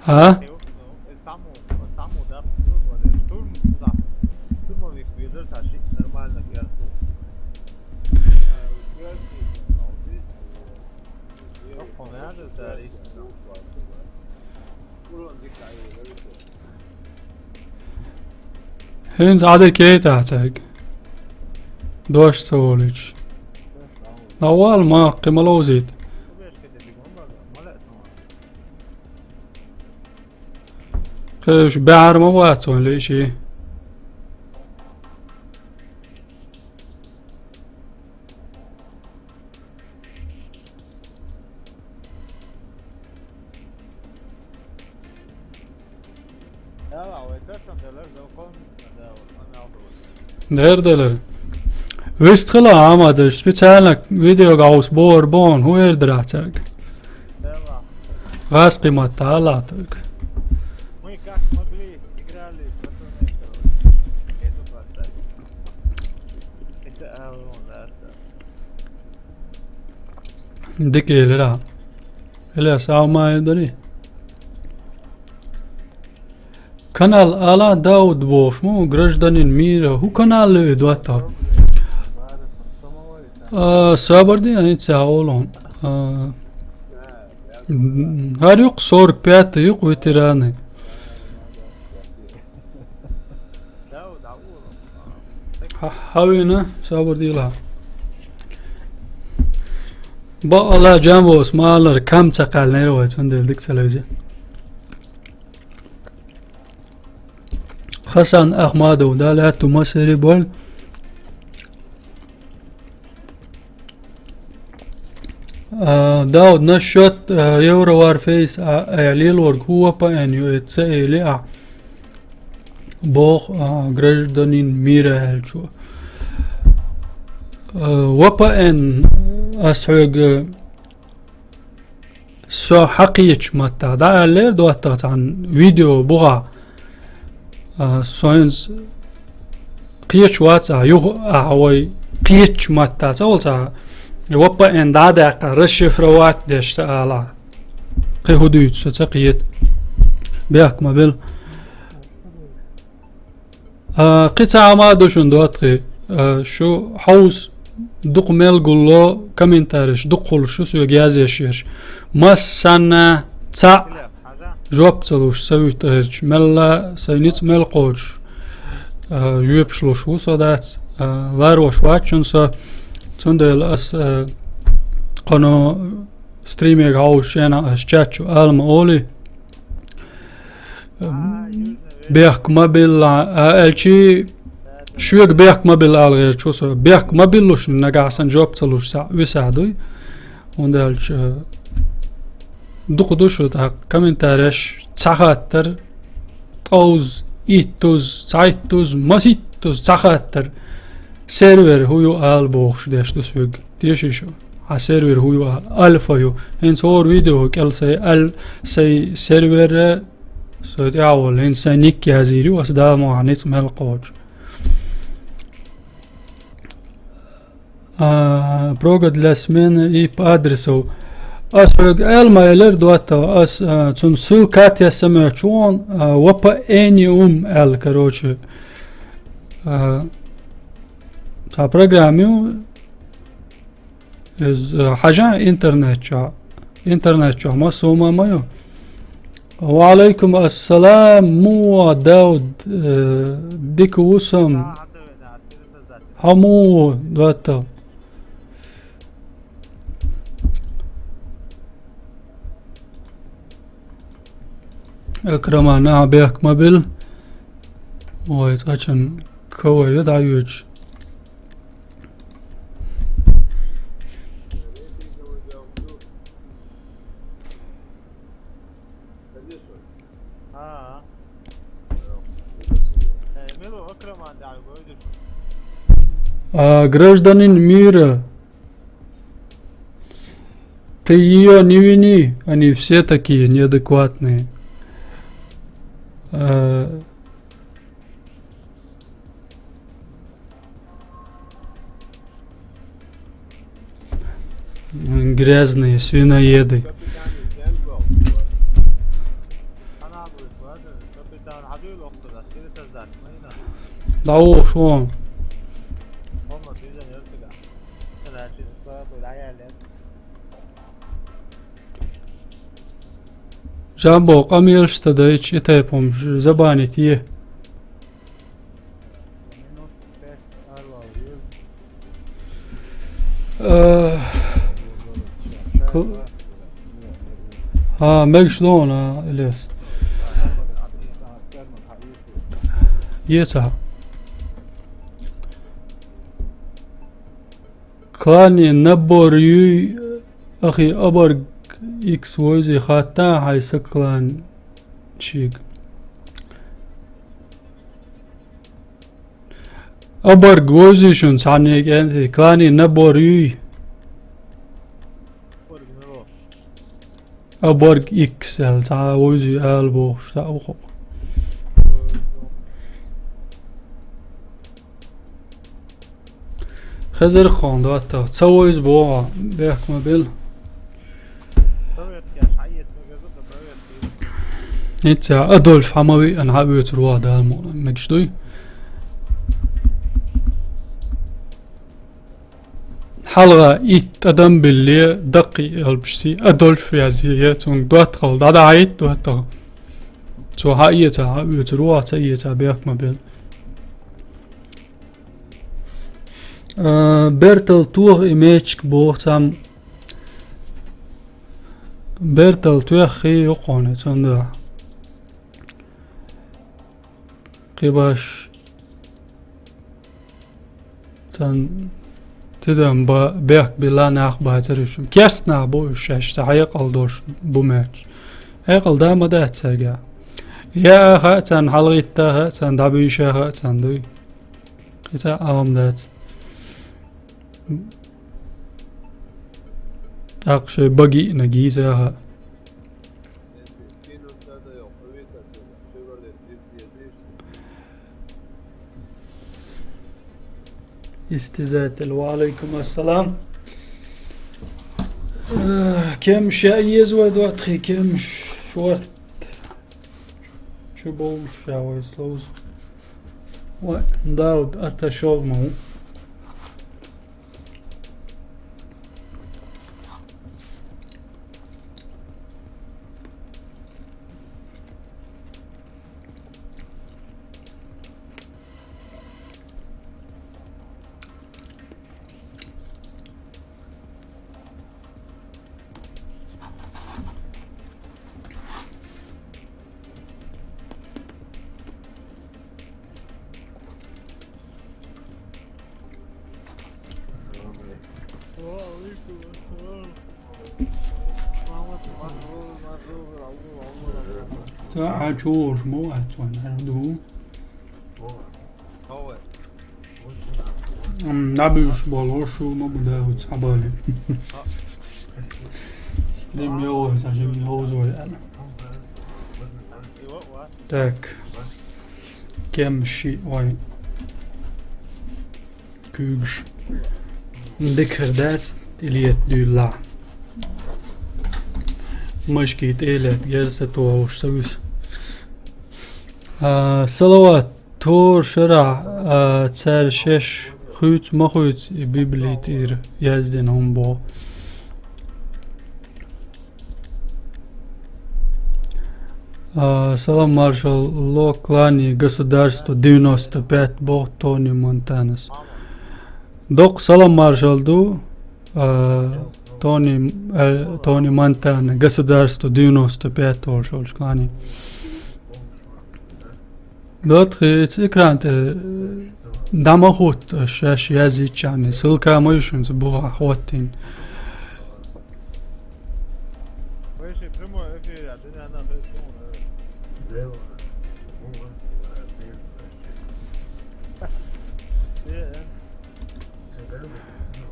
А? ХӀинца Ӏадика яйтахь цаьрга. Дош ца волуьйтуш. Ма вала, ма, кхин ма ловзийта. Кхин уьш баьхьар ма вац вайн лиъший. Дер делар. Вист хила, Ахмад, специально видео гӀовс бор бон, хӀун эр дара цаьрга? ГӀаз къиматта, Аллах тайга. Дика элира. Ильяс, ав ма эр дарий? Канал Ала Дауд бохуш ма ву, гражданин мира. ХӀун канал ле и доттагӀа? А, сабар де, ай, ца олун. А, м, хӀара юкъ сорок пятый юкъ ветераны. Хьа-, хьавина, сабар дийла. Бакъала Джамбос, малар кам ца кхаьлнера вай, цундела дика ца левза. Хасан Ахмадов, да, лаьтту масери боль. А, Дауд, насчет, а, Евроварфейс, а, а, лелорг хӀу V P N ю, э, ца эли а. Бох, а, гражданин мира аьлчо. А, V P N ас хьоьга Со хьакхечу маттахь дӀа аьллера доттагӀа цхьана видео бухахь. А, со хӀинца кхечу вац а, юха а вай кхечу маттахь ца волу цхьа, V P N дӀа а даьккха, расшифровать деш ца ала. Кхин хӀун дуьйцу со ца кхета. Бехк ма бел. А, кхин цхьа хӀума а ду шуна доттагӀий. А, шу хьовса дукха мел гулло, комментареш дукха хуьлуш шу соьга язъеш ерш. Массанна цхьаъ жоп ца луш ца вуьту гӀерташ, мелла сайн ницкъ мел кхочуш, а, жоьпаш луш ву со дац. А, ларош вац шуна со. Цундела ас, а, кхано стримега хьовсучу хенахь ас чат чу ала ма олий. Бехк ма билла, а, аьлчи, шуьга бехк ма билла ала гӀерташ ву со. Бехк ма биллуш, нагахь сан жоп ца луш схьа висахь дуй. ХӀунда аьлча, дукха ду шу тӀаккха комментареш, цхьа хаттар, ткъовза, иттуза, цхьайттуза, маситтуза, цхьа хаттар. Сервер хӀун ю ала бохуш деш ду соьга. Теший шу? Ӏа сервер хӀу ю аьлла? Альфа ю. ХӀинца хӀора видео кӀел сай аль-, сай сервер, со тӀехьа волу, хӀинца сайн ник язйийр ю, аса Дала мукъ лахь ницкъ мел кхочу. А, прога для смены I P адресов. Ас хьоьга аьлла ма элира, ДоттагӀа, ас, а, цунна ссылка а тесна моьттуш ву хьуна, а, Вапаэниум аьлла, короче. А, цхьа программа ю, иза, а, хьажахь интернет чохь. Интернет чохь массо а ма ю. Ва Ӏалайкум ассалам, муха, Дауд, э, дика ву сан. Хьо муха ву, ДоттагӀа? Акрама, нах бехк ма билла. Ой, цкъачунна кавай ю дӀайоьдуш. А, гражданин мира, ты её не вини, они все такие неадекватные. А, грязные свиноеды. Да уж вон. Жамбо, къамелаш ца дайча, и тайпа хӀумаш забанить е. Э, кл-, а, мегаш ду хьуна, Ильяс. Еца. Клане набор юй, ахи, оборг X войзи хатта хьайн са клан чиг. Оборг войзи шуна цхьанне кӀентий, клане набор юй. Оборг X аьлла, цхьа войзи ала бохуш, цхьа ву хӀокху. Хезира хьуна, ДоттагӀа, ца войза боху, бехк ма билла. ХӀинца Адольф хьан ма виъна, хьан оьцур ву, Дала мукъ лахь, мегаш дуй? Хьалха итт адам билле, даккхий элпашций Адольф язъе, цунга ДоттагӀалла дӀадахьийта, ДоттагӀа. Цо хьан эца, хьан оьцур ву, ца эца, бехк ма билла. А, бертал тоха и мечик боху цхьамма. Бертал тоьххий ю кхуьнан, цундела. Кхин баш цан тидам ба бехк билла нах бацара уьш. Керста нах бу уьш шаьш, цхьа хьекъал долуш бу моьттуш. Хьекъал да ма дац цаьрга. Я а хаьа царна, хьалагӀитта а хаьа царна, дӀабийша а хаьа царна дуй. Кхин цхьа а хӀума дац. ТӀаккха шайн багиъна гийза а хаьа. Истязатель, ва Ӏалайкум ассалам. Э, кемаш яа еза вай, ДоттагӀий, кемаш шорта. Чу бовлуш ша вай словз. Вай, Дауд, ата шолма ву. Ца а чугӀуш мо аьлла, цунна аьлла ду. М, набуьйш болу, шуна ма бу дагӀуц хьабали. Стрим йовхо, ца жим йовзо яна. Так. Кем ши вай. Куьйгаш. Дикхар дац, тӀелета дуьйла. Машки тӀелет, герса тохуш ца вис. А, Салават, тхо шарахь, а, цара шаьш хуьйцу ма хуьйцу и Библи тӀера яздина хӀума боху. А, салам, маршал, ло клане государство девяносто пять боху Тони Монтанас. Доккха салам, маршал ду, а, Тони, э, Тони Монтана, государство девяносто пять волуш волчу клане. Датхи, эца экран тӀе, э, дӀа ма хӀутту аш шаьш язйиччахьана, ссылка ма ю шуна цу бухахь хӀоттийна.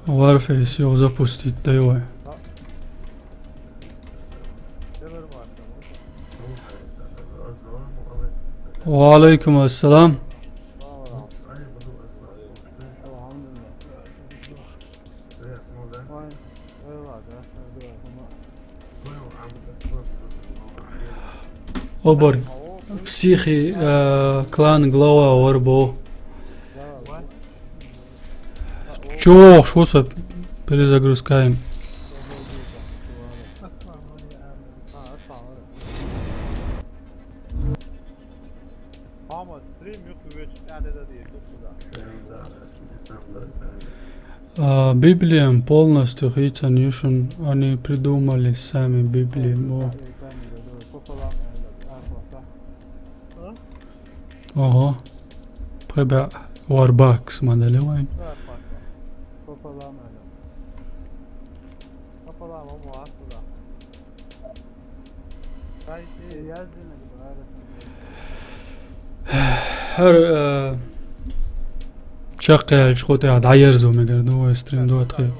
Warface йо запустить дай вай. Ва алейкум ассалам. Обар психи, э, клан глава вар бо. Чё, что со перезагрузкаем? А, Библиям полностью хийцан ю шуна, они придумали сами Библию. Во. Ого. Пхи баьӀ Warbucks ма дали вайн. ХӀара, э, чекхъяьлча кху тӀехь дӀаерзо мегар ду вай стрим дохуьйту.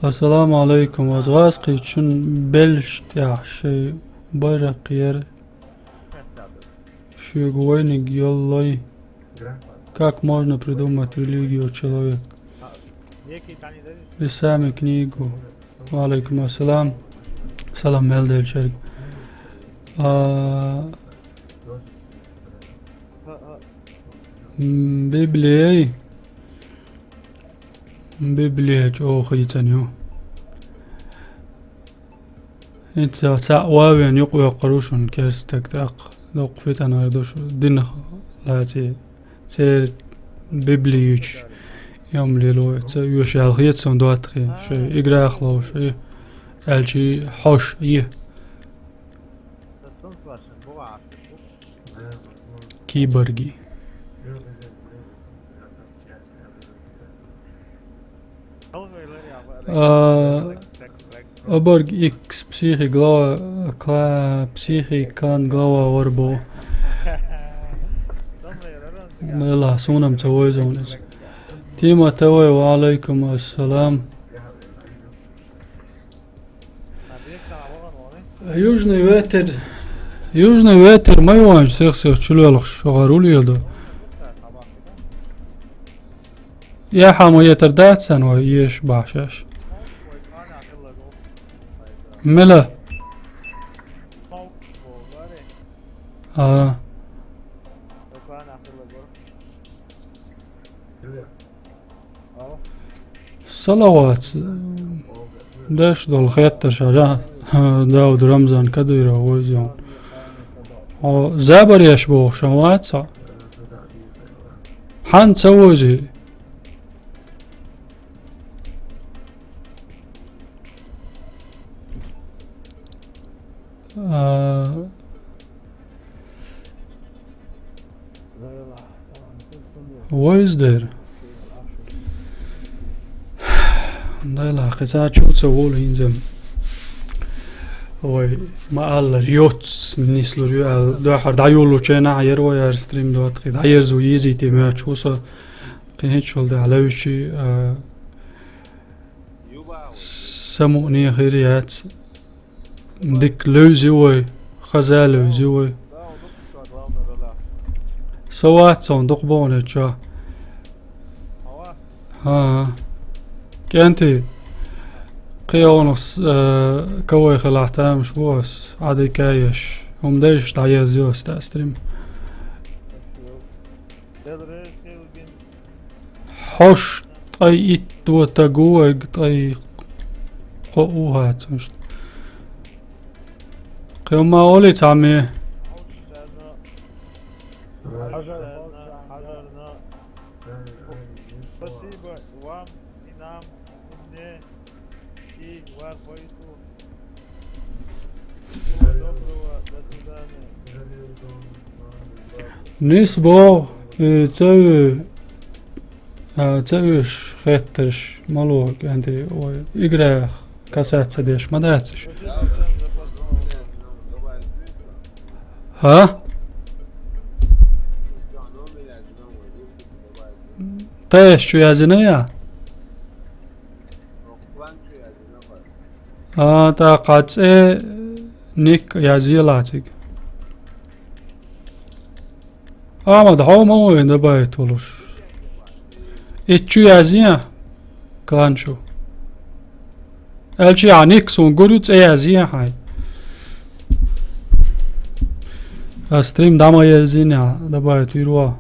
Ассаламу алейкум. Оцу гӀазкхичун беллаш тӀехь шайн баракх яра. Шуьга вайниг йоллой. Как можно придумать религию человек? И сами книгу. Ва алейкум ассалам. Салам мел делчаьрга. А, м, Библией. Библия чӀогӀа хийцан ю. ХӀинца цхьаъ ван вен юкъа воккхур ву шуна керстаг тӀаккха. Доккха фитанар ду шу динах лаций. Церан Библи юьйцуш, ямле лоьца, оьшал хета суна доттагӀий, шайн играх ловш, и, аьлчи хьош, и. Киборги. А, Оборг Икс психи глава, кла-, психи клан глава вар бу. Мела, сунам ца войзон из. Тима ТВ, ва алейкум ассалам. Южный ветер, южный ветер, ма ю вайн сих-сих чулелхаш, шогӀар улелду. Яхьа ма етар дац сан вай еш бахьаш. Мела? А. Салават. Деш долу хеттарш а, Дауд Рамзан Кадыров войзион. О, забареш бохуш вац хьо? Хьан ца войзи? А, Вайза дера. Дайла, кхин цхьа чу ца волу хӀинца. Вай, ма аллара, йоц нислур ю аьлла, дуьххьара дӀайоллучу хенахь яра вай ара стрим доттагӀий, дӀаерзо езийти моьттуш ву со. Кхин хӀинцачул тӀаьхьа левзачий, а, самукъане хир яц. Дика левзи вай, хаза левзи вай. Со вац цунна дукха бохуш чохь. ХӀан. КӀентий, кхин хьуна, э, кавай хилахь тамаш бу ас, Ӏадика еш. ХӀума дайша дӀаерзайо ас тӀе стрим. Хьош ткъе итт до таг ву вайга, ткъе кхоъ ву хьаца иштта. Кхин ма олий цхьамма. Спасибо вам и нам. Всего доброго, до свидания. Нисбо, э, ца, э, а, ца уьш хеттарш, мало, кӀентий, ой, играх касаться деш, ма дац уьш. ХӀа? Тайс чу яздина я? А, тӀаккха цӀе ник язъелла цига. Ахьмад, хьо ма ву вайн дабайт волуш. Итт чу язъян, клан чу. Аьлча а ник суна гур ю, цӀе язъян хьайн. Ас стрим дӀа ма ерзийна, дабайт вийр ву.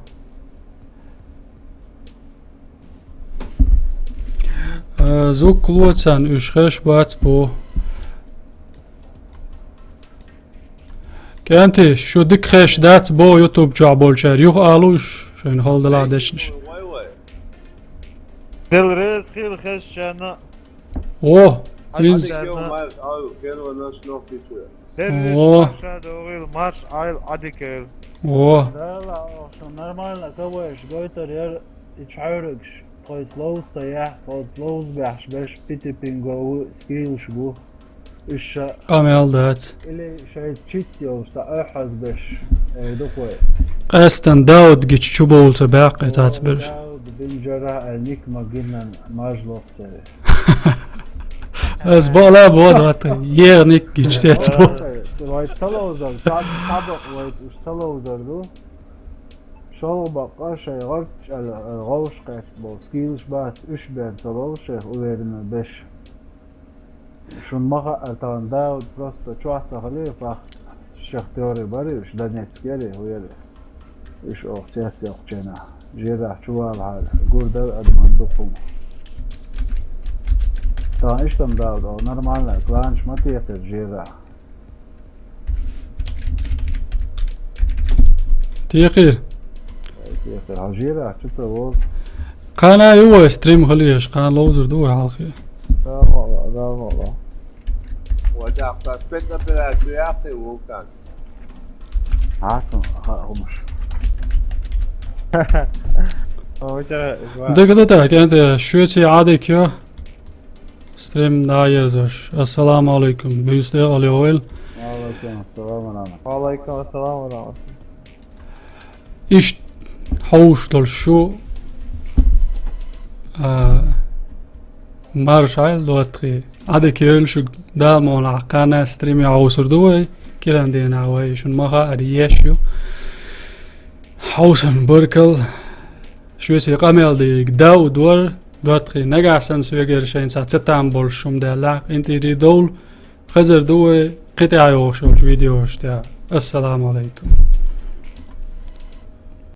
Э, звук лоцан уьш хеш бац бо. КӀентий, шу дика хеш дац бо YouTube чохь болчара. Юха алуш, шайна хала далахь дешнаш. Дел рез хил хеш шена. О, из. О. Марш айл, Ӏадикел. О. Дала, охьа нормально кавайш гойтар яра и чхьаьвригаш, тхойца ловза ца яхь, тхойца ловза баьхьаш беш питипинго ву, скилш бу. Уьш ша къамел дац. Или шайца чит йолуш, сан охьаза беш, ой, дукхой. Къаьстан Дауд гича чу бовлу ца баьккхи тац берш. Дауд бин жарахь ай ник ма гинан маж лоп царе. Ас бала бо дата, егъ ник гич сец бо. Вай таловзар, цабакъ вай уш таловзар ду. Шолгъа бакъа шай гӀорт чӀала гӀовш кхетта бо, скилш бац, уьш бен ца ловза шайх уверенно беш. Шун ма хаьа, тахана Дауд просто чохь ца хилий, фах, шех тёре бари уьш, Донецк яри, хӀу яри. Уьш оха цец йоккхученахь, жерахь чу валахьара, гур дара адаман дукха хӀума. Тахана иштта-м Дауд, оха нормально, кланаш ма текхира жерахь. Текхира. Текхира, хьо жерахь чу ца волу. Кхана ю вай стрим хилийша, кхана ловзур ду вай хьалхе. Да, валла, да, валла. Вай даккха спецоперацию яхкий вулкан. Хьацун, ха, хӀумаш. Дага да так, это Швеция Ӏадика ю. Стрим дӀаерзош. Ассаламу алайкум. Буьйса декъала йогӀийла. Ва алайкум ассалам ва рахматуллах. Ва алайкум ассалам ва рахматуллах. Иштта хьовш долуш шу, а, маршалла доттагӀий. Ӏадика йойла шуьга, Дала мукъ лахь, кхана стрим йовзур ду вай, кхиран дийнахь вай, шуна ма хаьара еш ю. Хьовсан баркалла. Шуьца къамел дийриг Дауд вара, доттагӀий, нагахь санна соьгара шайна цхьа ца там болуш хӀума даьллахь, къинтӀера довла, хезар ду вай кхин тӀехь йогӀуш йолчу видеош тӀехь. Ассаламу алайкум.